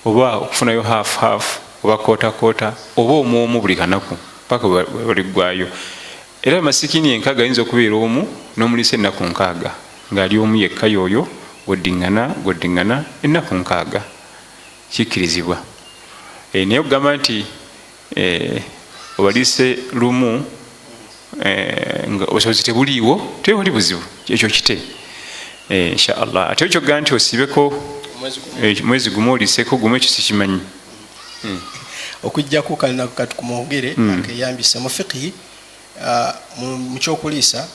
oba okufunayo half half, oba quarter quarter, oba omu omu buli kanaku paka bweliggwayo. Era abamasikiini 60 ayinza okubeera omu n'omuliisa ennaku 60 ng'ali omu yekka, yoyo goddiŋŋana goddiŋŋana ennaku 60, kikkirizibwa. Naye okugamba nti obaliise lumu nga obusobozi tebuliiwo, tewali buzibu, ekyo kite insha Allah. Ate ekyo okugamba nti osiibeko mwezi gumu oliiseeko gumu, ekyo sikimanyi. Okuggyako kalinaku katukumwogere akeyambise mu fiqhi mu kyokuliisa,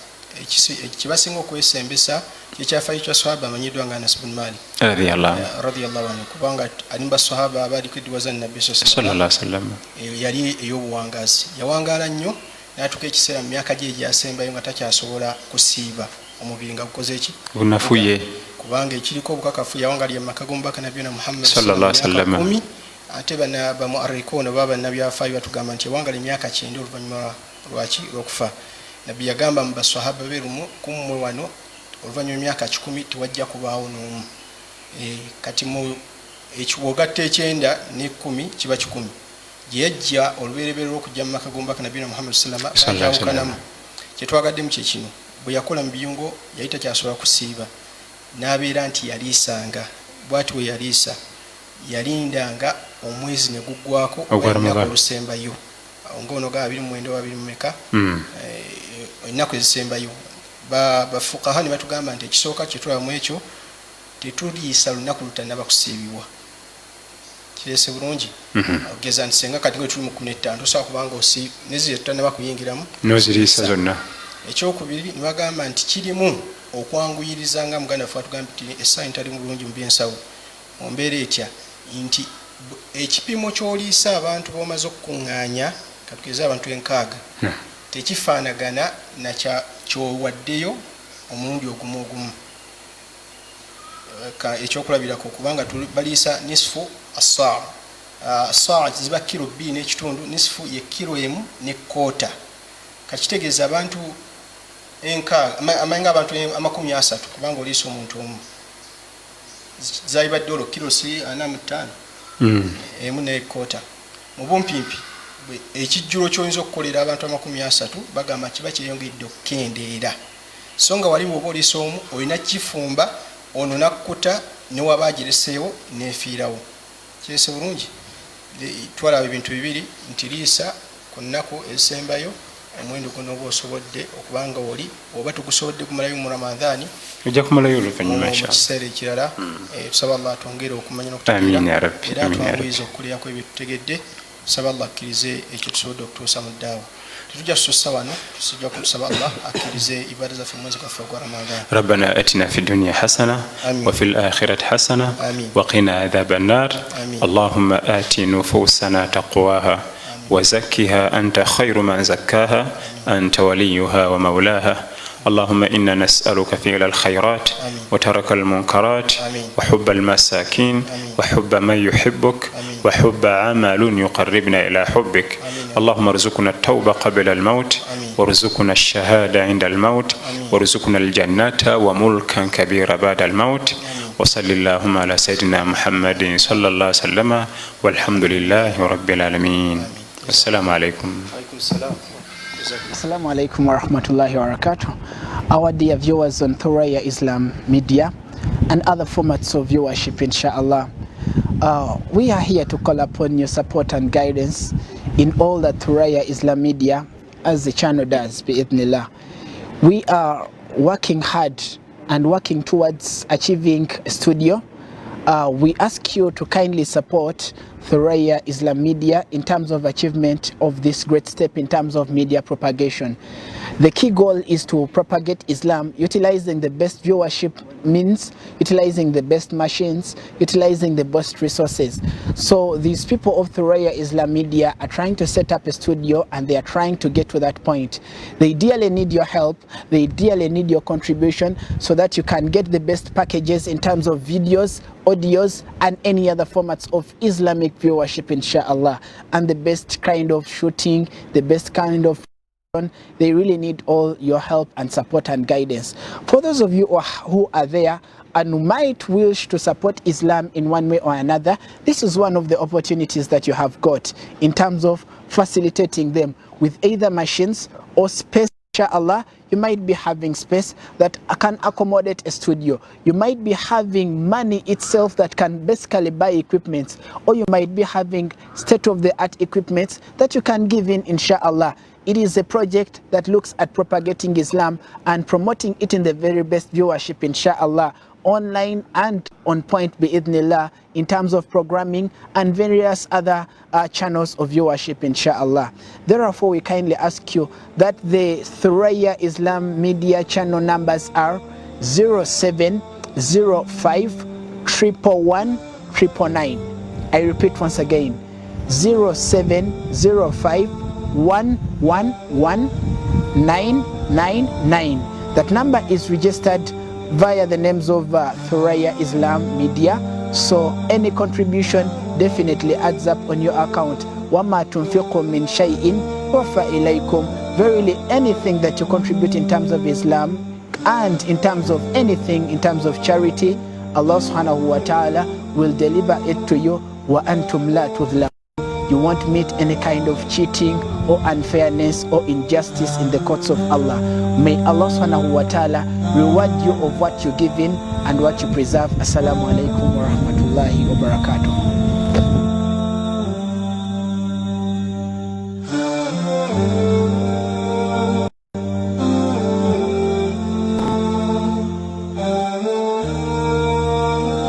ekibasinga okwesembesa kyekyafaayo kya sahaba amanyiddwa nga Anas bun Malik radiyallahu anhu, kubanga ali mu basahaba abaaliko eddiwa za Nabbi sallallahu alaihi wasallam. Yali ey'obuwangaazi, yawangaala nnyo n'atuuka ekiseera mu myaka gye egyasembayo nga takyasobola kusiiba, omubiri nga gukoze ki? Gunafuye. Kubanga ekiriko obukakafu, yawangalira mu maka g'omubaka Nabiyuna Muhammad sallallahu alaihi wasallam 10, ate bana bamuarrikoona oba bannabyafaayo batugamba nti yawangala emyaka 90 oluvannyuma lwaki lw'okufa. Nabbi yagamba mu baswahaba be lumu, kummwe wano oluvannyuma emyaka 100 tewajja kubaawo n'omu. Kati mu bw'ogatta 90 ne 10 kiba 100. Gye yajja olubereberye lw'okujja mu maka g'omubaka Nabiyuna Muhammad sallama bakyawukanamu. Kyetwagaddemu kye kino, bwe yakola mu biyungo yali takyasobola kusiiba, n'abeera nti yaliisanga bw'ati bwe yaliisa, yalindanga omwezi ne guggwako ennaku olusembayo ngaono ga 29 oba 20 meka, ennaku ezisembayo. Bafukaha ne batugamba nti ekisooka kyetulabamu ekyo, tetuliisa lunaku lutannaba kusiibibwa. Kireese bulungi ogeza nti senga kati nga tuli mu 15, tosobola kubanga neziri tutannaba kuyingiramu noziriisa zonna. Ekyokubiri ne bagamba nti kirimu okwanguyiriza, nga muganda waffe atugambye nti essaawa ntali bulungi mu byensawo, mu mbeera etya nti ekipimo ky'oliisa abantu b'omaze okukuŋŋaanya, katugeze abantu 60, tekifaanagana nakya kyowaddeyo omulundi ogumu ogumu. Ekyokulabirako, kubanga baliisa nisfu assaa, saa ziba kiro 2.5, nisfu ye kiro 1 ne quarter. Kakitegeeza abantu 60, amanyi abantu 30, kubanga oliisa omuntu omu zalibadde olwo kiro si 45, 1 ne quarter. Mu bumpimpi ekijjulo kyoyinza okukolera abantu 30 bagamba kiba kyeyongedde okukendeera. So nga wali bwoba oliisa omu, olina kifumba ono nakkuta, newaba agireseewo nefiirawo. Kirese bulungi. Twalaba ebintu bibiri nti liisa ku nnaku ezisembayo omuwendo gwonna oba osobodde okubanga oli oba tugusobodde gumalayo mu Ramadhaani, ojja kumalayo oluvannyuma mu inshallah. Kiseera ekirala. Tusaba Allah atwongere okumanya Amiina n'okutegeera ya Rabbi, era amiina ya Rabbi. atwanguyize okukolera ebyo tutegedde. Tusaba Allah akkirize ekyo tusobodde okutuusa mu ddaawa. Tetujja kusussa wano, tusijja kutusaba Allah akkirize ibaada zaffe mu mwezi gwaffe ogwa Ramadhaani. ربنا اتنا في الدنيا حسنه آمين. وفي الاخره حسنه آمين. وقنا عذاب النار. آمين. اللهم ات نفوسنا تقواها وزكها انت خير من زكاها، انت وليها ومولاها. اللهم انا نسالك فعل الخيرات آمين. وترك المنكرات آمين. وحب المساكين آمين. وحب من يحبك آمين. وحب عمل يقربنا الى حبك. آمين. اللهم ارزقنا التوبه قبل الموت آمين. وارزقنا الشهاده عند الموت آمين. وارزقنا الجنة وملكا كبيرا بعد الموت. وصل اللهم على سيدنا محمد صلى الله عليه وسلم، والحمد لله رب العالمين. والسلام عليكم. Alaikum salam. Assalamu alaikum wa rahmatullahi wa barakatuh. Our dear viewers on Thuraya Islam Media and other formats of viewership, inshallah. We are here to call upon your support and guidance in all that Thuraya Islam Media as the channel does, bi'idhnillah. We are working hard and working towards achieving a studio. We ask you to kindly support Thuraya Islam Media in terms of achievement of this great step in terms of media propagation. The key goal is to propagate Islam utilizing the best viewership means, utilizing the best machines, utilizing the best resources. So these people of Thuraya Islam Media are trying to set up a studio and they are trying to get to that point. They dearly need your help, they dearly need your contribution so that you can get the best packages in terms of videos, audios, and any other formats of Islamic viewership, inshallah, and the best kind of shooting, the best kind of. They really need all your help and support and guidance. For those of you who are there and might wish to support Islam in one way or another, this is one of the opportunities that you have got in terms of facilitating them with either machines or space. Inshallah, you might be having space that can accommodate a studio. You might be having money itself that can basically buy equipment, or you might be having state-of-the-art equipment that you can give in, inshallah. It is a project that looks at propagating Islam and promoting it in the very best viewership, inshallah, online and on point, bi'idhnillah, in terms of programming and various other channels of viewership, inshallah. Therefore, we kindly ask you that the Thuraya Islam Media channel numbers are 0705 111 999. I repeat once again, 0705 111 999. That number is registered via the names of Thuraya Islam Media. So any contribution definitely adds up on your account. وَمَا تُنْفِقُوا مِنْ شَيْءٍ يُوَفَّ إِلَيْكُمْ. Verily, anything that you contribute in terms of Islam and in terms of anything, in terms of charity, Allah subhanahu wa ta'ala will deliver it to you. وَأَنْتُمْ لَا تُظْلَمُونَ. You won't meet any kind of cheating or unfairness or injustice in the courts of Allah. May Allah subhanahu wa ta'ala reward you of what you give in and what you preserve. Assalamu alaikum wa rahmatullahi wa barakatuh.